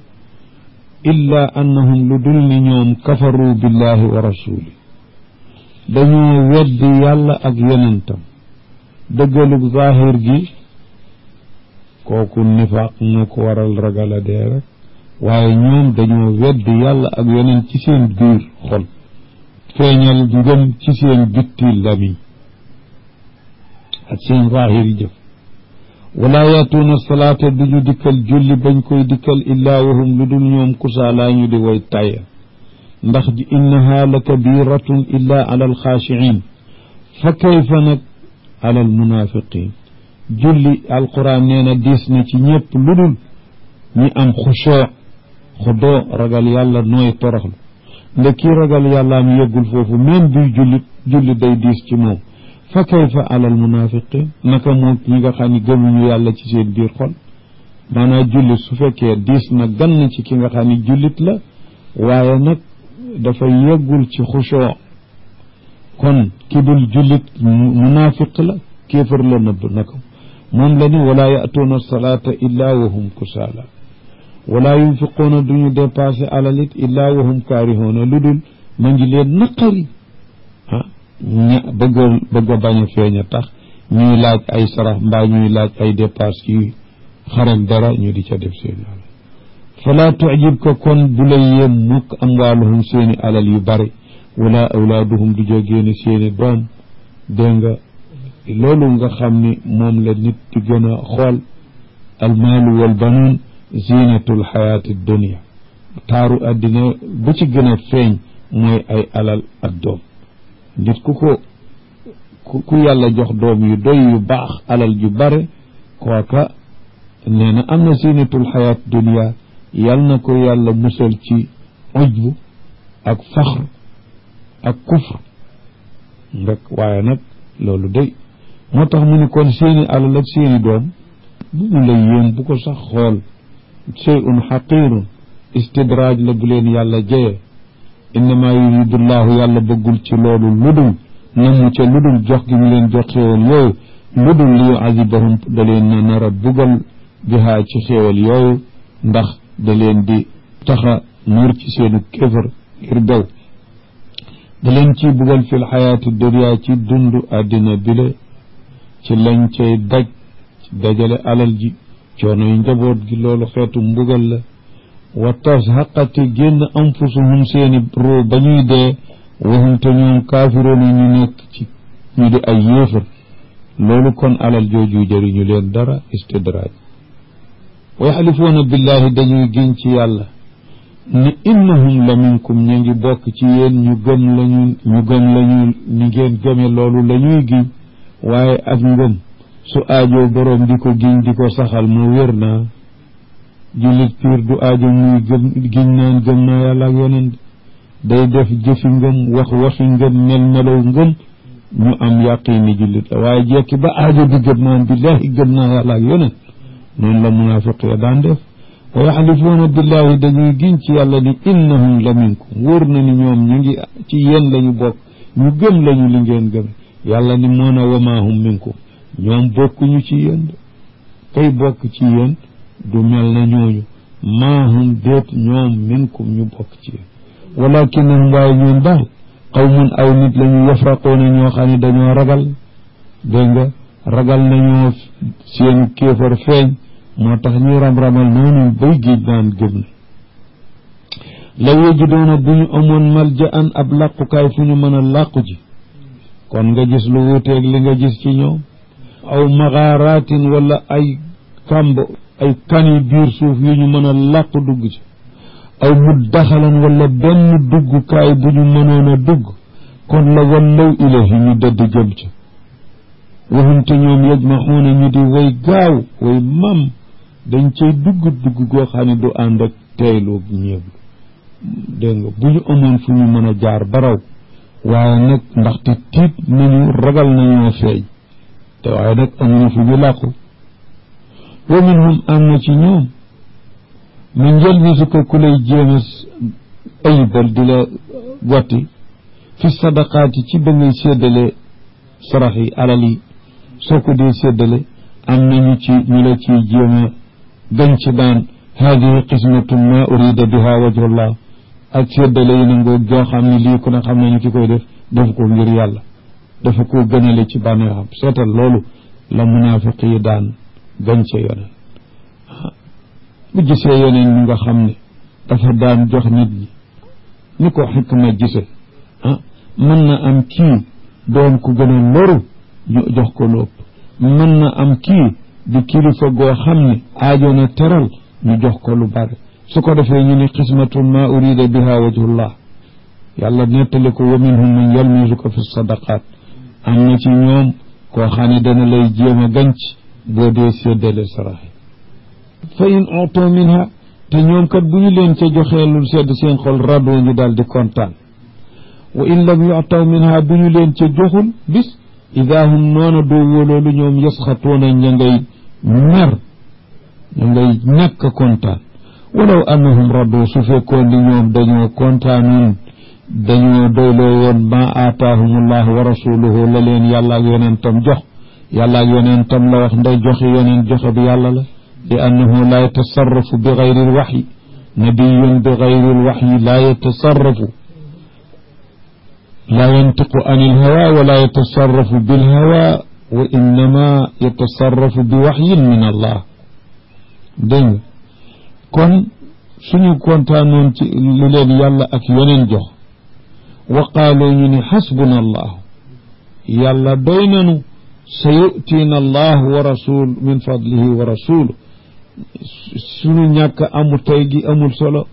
illa annahum lu dul ni ñoom kafaru billahi wa rasuli dañoo weddi yàlla ak yonentam dëggalug zahir gi kooku nifaaq moo ko waral ragal a dee rek waaye ñoom dañoo weddi yàlla ak yonent ci seen biir xol feeñal ngëm ci seen bitti lamiñ ak seen zahir jëf wala yaatuuna salaata duñu dikkal julli bañ koy dikkal illaa wahum lu dul ñoom kusaalaa ñu di way tayya ndax innaha la kabiratun illa ala alxaashiin fa kayfa nag ala almunafiqin julli alquran nee na diis na ci ñëpp lu dul ñi am xudoo ragal yàlla nooy toroxlu nde kii ragal yàlla am yeggul foofu même buy julli day diis ci moom fa kayfa ala almunafiqin naka moom ñi nga xam ne gëmuñu yàlla ci seen biir xol maanaam jullit su fekkee diis na gann ci ki nga xam ne jullit la waaye nag dafa yeggul ci xushoo kon ki dul jullit munaafiq la kéefar la nëbb naka moom la ni wala ya'tuuna salaata illa wa hum kusaala wala yunfiquuna duñu dépassé alalit illa wa hum kaarihuuna lu dul ma ngi leen naqari bëgg a bañ a feeñ a tax ñuy laaj ay sarax mbaa ñuy laaj ay dépense ci xarak dara ñu di ca def seen alal fala tu'jib ko kon bu la yéem mukk amwaaluhum seeni alal yu bari wala awlaaduhum du jógeeni seeni doom dégg nga loolu nga xam ni moom la nit di gën a xool almaalu wal banuun zinatul xayaati dunia taaru addina bu ci gën a feeñ mooy ay alal ak doom nit ku yàlla jox doom yu doy yu baax alal yu bare kooka nee na am na zinatul xayaat dunia yal na ko yàlla musal ci ujbu ak faxr ak kufr nga waaye nag loolu day moo tax mu ni kon seeni alal ak seeni doom bu mu lay yéem bu ko sax xool shay'un xaqirun istidraaj la bu leen yàlla jeye innama yuridullahu yàlla bëggul ci loolu ludul namu ca ludul jox gi mu leen jox xéewal yooyu ludul li yuazibahum da leen na nar a bugal bihaa ci xéewal yooyu ndax da leen di taxa nuur ci seenu kéefar ngir bew da leen ciy bugal fil xayaati dunya ci dund àddina bile ci lañ cay daj ci dajale alal ji coonoy njaboot gi loolu xeetu mbugal la wa tazhaqati génn anfusuhum seeni ruu ba ñuy dee waxum te ñoom kaafiroona ñu nekk ci ñu di ay yéefar loolu kon alal jooju jëriñu leen dara istidraaj wa yaxlifuuna billahi dañuy giñ ci yàlla ni innahum la minkum ñu ngi bokk ci yéen ñu gëm lañu ni ngeen gëme loolu la ñuy giñ waaye ak ngëm su aajoo boroom di ko giñ di ko saxal mu wér naa jullit piir du aajo muy giñ naan gëm naa yàlla ak yonent day def jëfi ngëm waxi ngëm melow ngëm ñu am yaqini jullit la waaye jekki ba aajo di gëm naan billahi gëm naa yàlla ak yonent noonu la munaafiq ya daan def wa yaxlifuuna billahi dañuy giñ ci yàlla ni innahum la minkum wóor na ni ñoom ñu ngi ci yéen lañu bokk ñu gëm lañu li ngeen gëm yàlla ni moo na wa maa hum minkum ñoom bokkuñu ci yéen kay bokk ci yéen du mel na ñooñu maa hum déet ñoom minkum ñu bokk ci yéen walakinahum waaye ñoom daal qawmun aw nit la ñu yafraqoona ñoo xam ne dañoo ragal dégg nga ragal nañoo seen kéefar feeñ moo tax ñu ram-ramal noonu bay géej naan gëm na law yajidoona bu ñu amoon malja an ab làqukaay fu ñu mën a làqu ji kon nga gis lu wuuteeg li nga gis ci ñoom aw maxaaraatin wala ay kàmb ay kani biir suuf yu ñu mën a làqu dugg ci aw muddaxalan wala benn duggukaay bu ñu mënoon a dugg kon la wallaw ilayhi ñu dëdd jëm ci waxum te ñoom yajmaxuuna ñu di way gaaw way mam dañ cay dugg goo xam ne du ànd ak teyloo ñeeblu dégg nga bu ñu amoon fu ñu mën a jaar baraw waaye nag ndaxte tiit nañu ragal nañoo feeñ te waaye nag amuñu fu ñu làqu wa minhum am na ci ñoom mu njël bi su ko ku lay jéem a ayibal di la gotti fi sadaqaati ci ba ngay séddale sarax yi alal yi soo ko dee séddale am nañu ci ñu la ciy jéem a gañ ci daan haadihi qismatun ma urida biha wajhullah ak séddale yi nangoo joo xam ne lii ku ne xam nañu ki koy def ko ngir yàlla dafa ko gënale ci bànneexam seetal loolu la munaafiq yi daan gañ ca yoneen bu gisee yoneen ñi nga xam ne dafa daan jox nit ñi ni ko xikma gise mën na am kii doon ku gën a loru ñu jox ko lu ëpp mën na am kii di kilifa goo xam ne aajo na teral ñu jox ko lu bari su ko defee ñu ni xismatun ma urida biha wajhullah yàlla nettali ko wa minhum man yalmizuka fi sadaqat am na ci ñoom koo xam ne dana lay jéem a ganc boo dee séddale sarax fa in uto minha te ñoom kat bu ñu leen ca joxee lu sedd seen xol radoo ñu daal di kontaan wa in lam yu'taw minha bu ñu leen ca joxul bis ida hum noona doo wóoloolu ñoom yasxatuuna ña ngay mer ña ngay ñàkk kontaan walaw annahum raddu su fekkoon ni ñoom dañoo kontaanuun dañoo doyloo woon ma aataahumullah wa rasuluhu la leen yàlla ak yonentam jox yàlla ak yonentam la wax nday joxe yonent joxe bi yàlla la li annahu la yatasarrafu bi gayri alwaxyi nabiyun bi gayri alwaxyi la yatasarrafu laa yantiqu an ilhawa wala yatasarrafu bilhawa wa innama yatasarrafu bi waxyin min allah dégg nga kon suñu kontaanoon ci lu leen yàlla ak yeneen jox wa qaaloo ñu ne xasbuna allahu yàlla doy nanu sa yu'tiina allahu wa rasul min fadlihi wa rasulu suñu ñàkk amu tey gi amul solo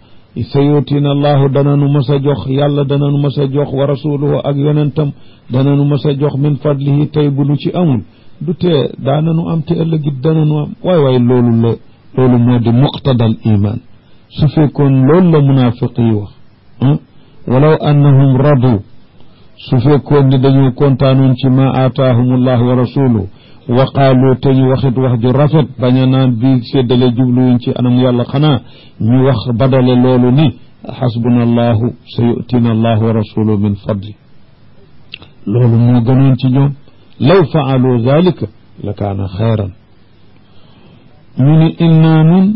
sa yu'tiina allahu dananu mas a jox yàlla dananu mas a jox wa rasuluhu ak yonentam dananu mas a jox min fadlihi tey bu nu ci amul du tee daananu am te ëllëgit dananu am waay loolu moo di muqtadal iman su fekkoon loolu la munaafiq yi wax walaw annahum radu su fekkoon ni dañoo kontaanoon ci ma aataahum allahu wa rasuluhu wa qaalu te ñu waxit wax ju rafet bañ a naan bii séddale jubluwuñ ci anam yàlla xanaa ñu wax badale loolu ni xasbuna allahu sa yu'tina allahu wa rasuluhu min fadli loolu moo gënoon ci ñoom law faalu dalika la kaana xayran ñu ni innaa nun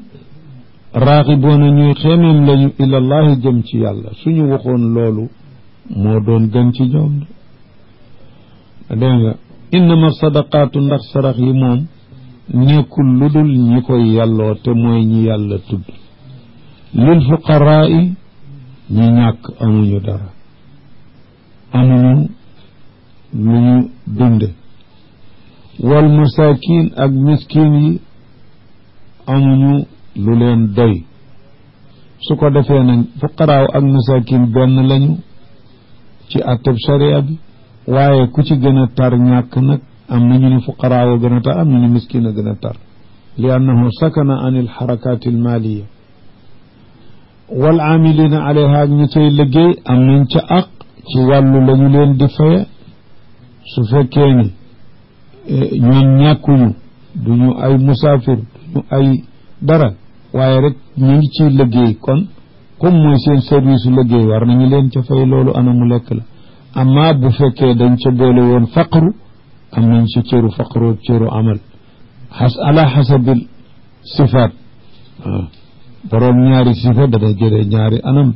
raaxiboona ñuy xeemem lañu ila allahi jëm ci yàlla suñu waxoon loolu moo doon gën ci ñoom de dégg nga innama sadaqaatu ndax sarax yi moom nekkul lu dul ñi koy yàlloo te mooy ñi yàlla tudd lil fuqaraa yi ñi ñàkk amuñu dara amuñu lu ñu dunde wal masaakin ak miskin yi amuñu lu leen doy su ko defee nag fuqaraaw ak masaakin benn lañu ci atteb sharia bi waaye ku ci gën a tar ñàkk nag am nañu ni fuqaraaw a gën a tar am nañu miskin a gën a tar li annahu sakana an il xarakaati al maaliya wal aamilina alayha ak ñi cay liggéey am nañ ca aq ci wàllu la ñu leen di faye su fekkee ni ñoom ñàkkuñu duñu ay musaafir duñu ay dara waaye rek ñu ngi ciy liggéey kon comme mooy seen service liggéey war nañu leen ca fay loolu anamu lekk la amma bu fekkee dañ ca boole woon faqru am nañ ci cëru faqru cëru amal ala xasabil sifaat boroom ñaari sifa dana jëlee ñaari anam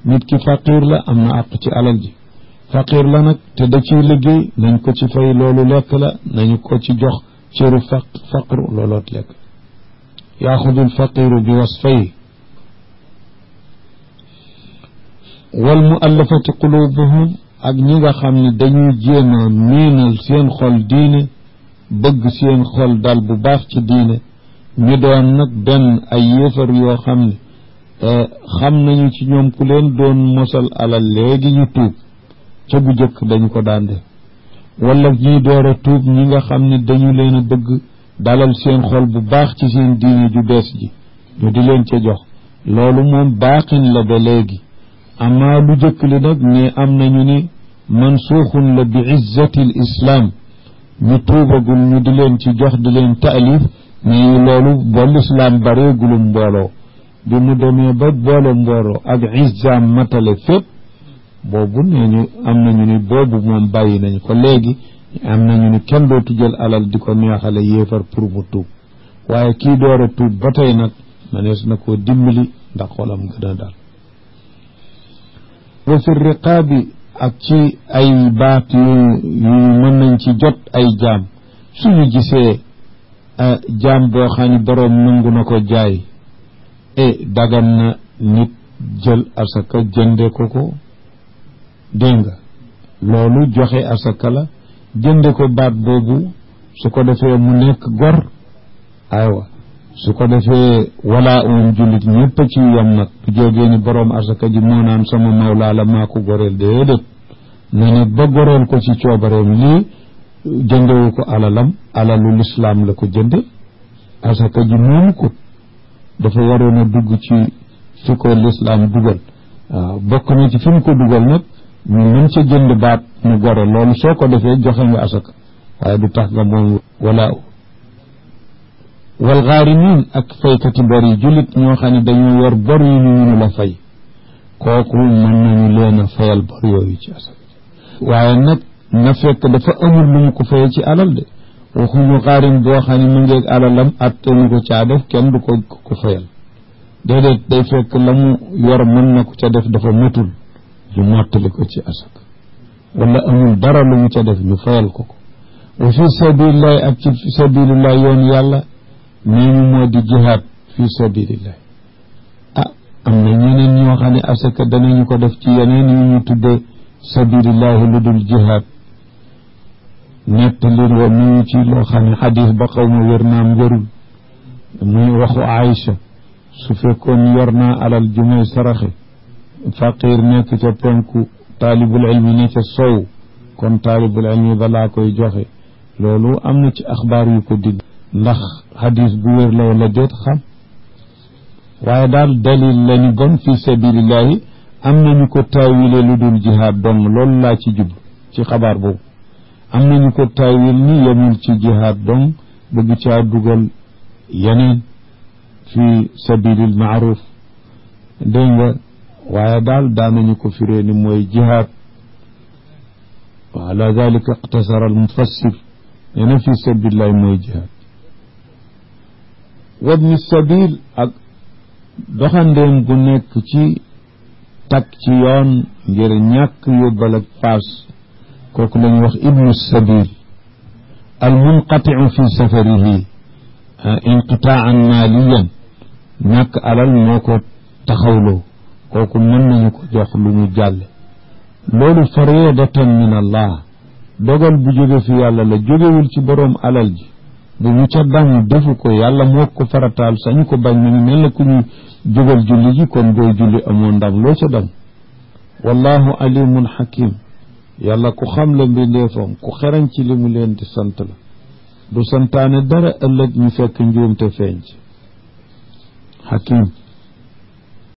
nit ki faqir la am na àq ci alal ji faqir la nag te da ciy liggéey nañ ko ci fay loolu lekk la nañu ko ci jox cëru faqru looloot lekk yaaxudu alfaqiru bi wasfayhi wal muallafati qulubuhum ak ñi nga xam ne dañuy jéem a miinal seen xol diine bëgg seen xol dal bu baax ci diine ñu doon nag benn ay yéefar yoo xam ne xam nañu ci ñoom ku leen doon mosal alal léegi ñu tuub ca bu jëkk dañu ko daan def wala ñiy door a tuub ñi nga xam ne dañu leen a bëgg dalal seen xol bu baax ci seen diine ju bees ji ñu di leen ca jox loolu moom baaxin la ba léegi amma lu jëkk li nag ne am nañu ni mansuuxun la bi izzati l islam ñu tuubagul ñu di leen ci jox di leen taalif mais loolu ba lislaam bareegulum mbooloo bi mu demee ba boole mbooloo ak izzaam matale fépp boobu nee ñu am nañu ni boobu moom bàyyi nañu ko léegi am nañu ni kenn dootu jël alal di ko neexale yéefar pour mu tuub waaye kii door a tuub ba tey nag manees na koo dimbali ndax xolam gën a daal wa fi riqaabi ak ci ay baat yu mën nañ ci jot ay jaam suñu gisee jaam boo xam ne boroom nangu na ko jaay dagan na nit jël asaka jënde ko dégg nga loolu joxe asaka la jënde ko baat boobu su ko defee mu nekk gor aywa su ko defee wala jullit ñëpp ci yam nag du jógee ni boroom asaka ji moo naan sama mawlaa la maa ko goreel déedéet ne ne ba goreel ko ci coobareem lii jëndewu ko alalu lislaam la ko jënde asaka ji moomu ko dafa waroon a dugg ci fi ko lislaam dugal waaw bokk na ci fi mu ko dugal nag ñu mën ca jënd baat mu gore loolu soo ko defee joxe nga asaka waaye du tax nga moom wala wal gaarimin ak faykati bor yi jullit ñoo xam ne dañoo yor bor yu ñu mënu la fay kooku mën nañu leen a fayal bor yooyu ci asaka waaye nag na fekk dafa amul lu mu ko faye ci alal de waxuñu xaarim boo xam ne mu ngeeg alalam attanu ko caa def kenn du ko fayal déedéet day fekk la mu yor mën na ko ca def dafa matul ñu mottali ko ci asaka wala amul dara lu mu ca def ñu fayal ko ko wa fi sabilillahi ak ci sabilillahi yoon yàlla nee ñu moo di jihaad fi sabilillahi am na ñeneen ñoo xam ne asaka danañu ko def ci yeneen yu ñu tuddee sabilillahi lu dul jihaad nettali wa mu ci loo xam ne xadis ba xaw ma wér naam wérul muy waxu Aïcha su fekkoon yor naa alal ju may saraxe faqir nekk ca penku taalibul ilmi ne ca sow kon taalibul ilmi balaa koy joxe loolu am na ci axbaar yu ko digg ndax xadis bu wér la wala déet xam waaye daal dalil la ni bon fi sabilillahi am nañu ko taawile lu dul jihaad dong loolu laa ci jublu ci xabaar boobu am nañu ko taawil ni yemul ci jihaad dong bëgg caa dugal yeneen fi sabilil maaruf dégg nga waaye daal daanañu ko firee ni mooy jihaad wa ala dalika iqtasara al mufassir nee na fi sabilillahi mooy jihaad wabni sabil ak doxandéem gu nekk ci takk ci yoon ngir ñàkk yóbbal ak paas kooku la ñuy wax ibnu sabil al munqatiu fi safarihi inqitaan maaliyan ñàkk alal moo ko taxawloo kooku mën nañu ko jox lu ñu jàlle loolu faridatan min allah dogal bu jóge fi yàlla la jógewul ci boroom alal ji bu ñu ca bañ defu ko yàlla moo ko farataal sañu ko bañ nañu mel na ku ñu jógal julli ji kon booy julli amoo ndam loo ca dam wallahu alimun hakim yàlla ku xam la mbindeefam ku xerañ ci li mu leen di sant la du santaane dara ëllëg ñu fekk njuumte feeñ ci hakim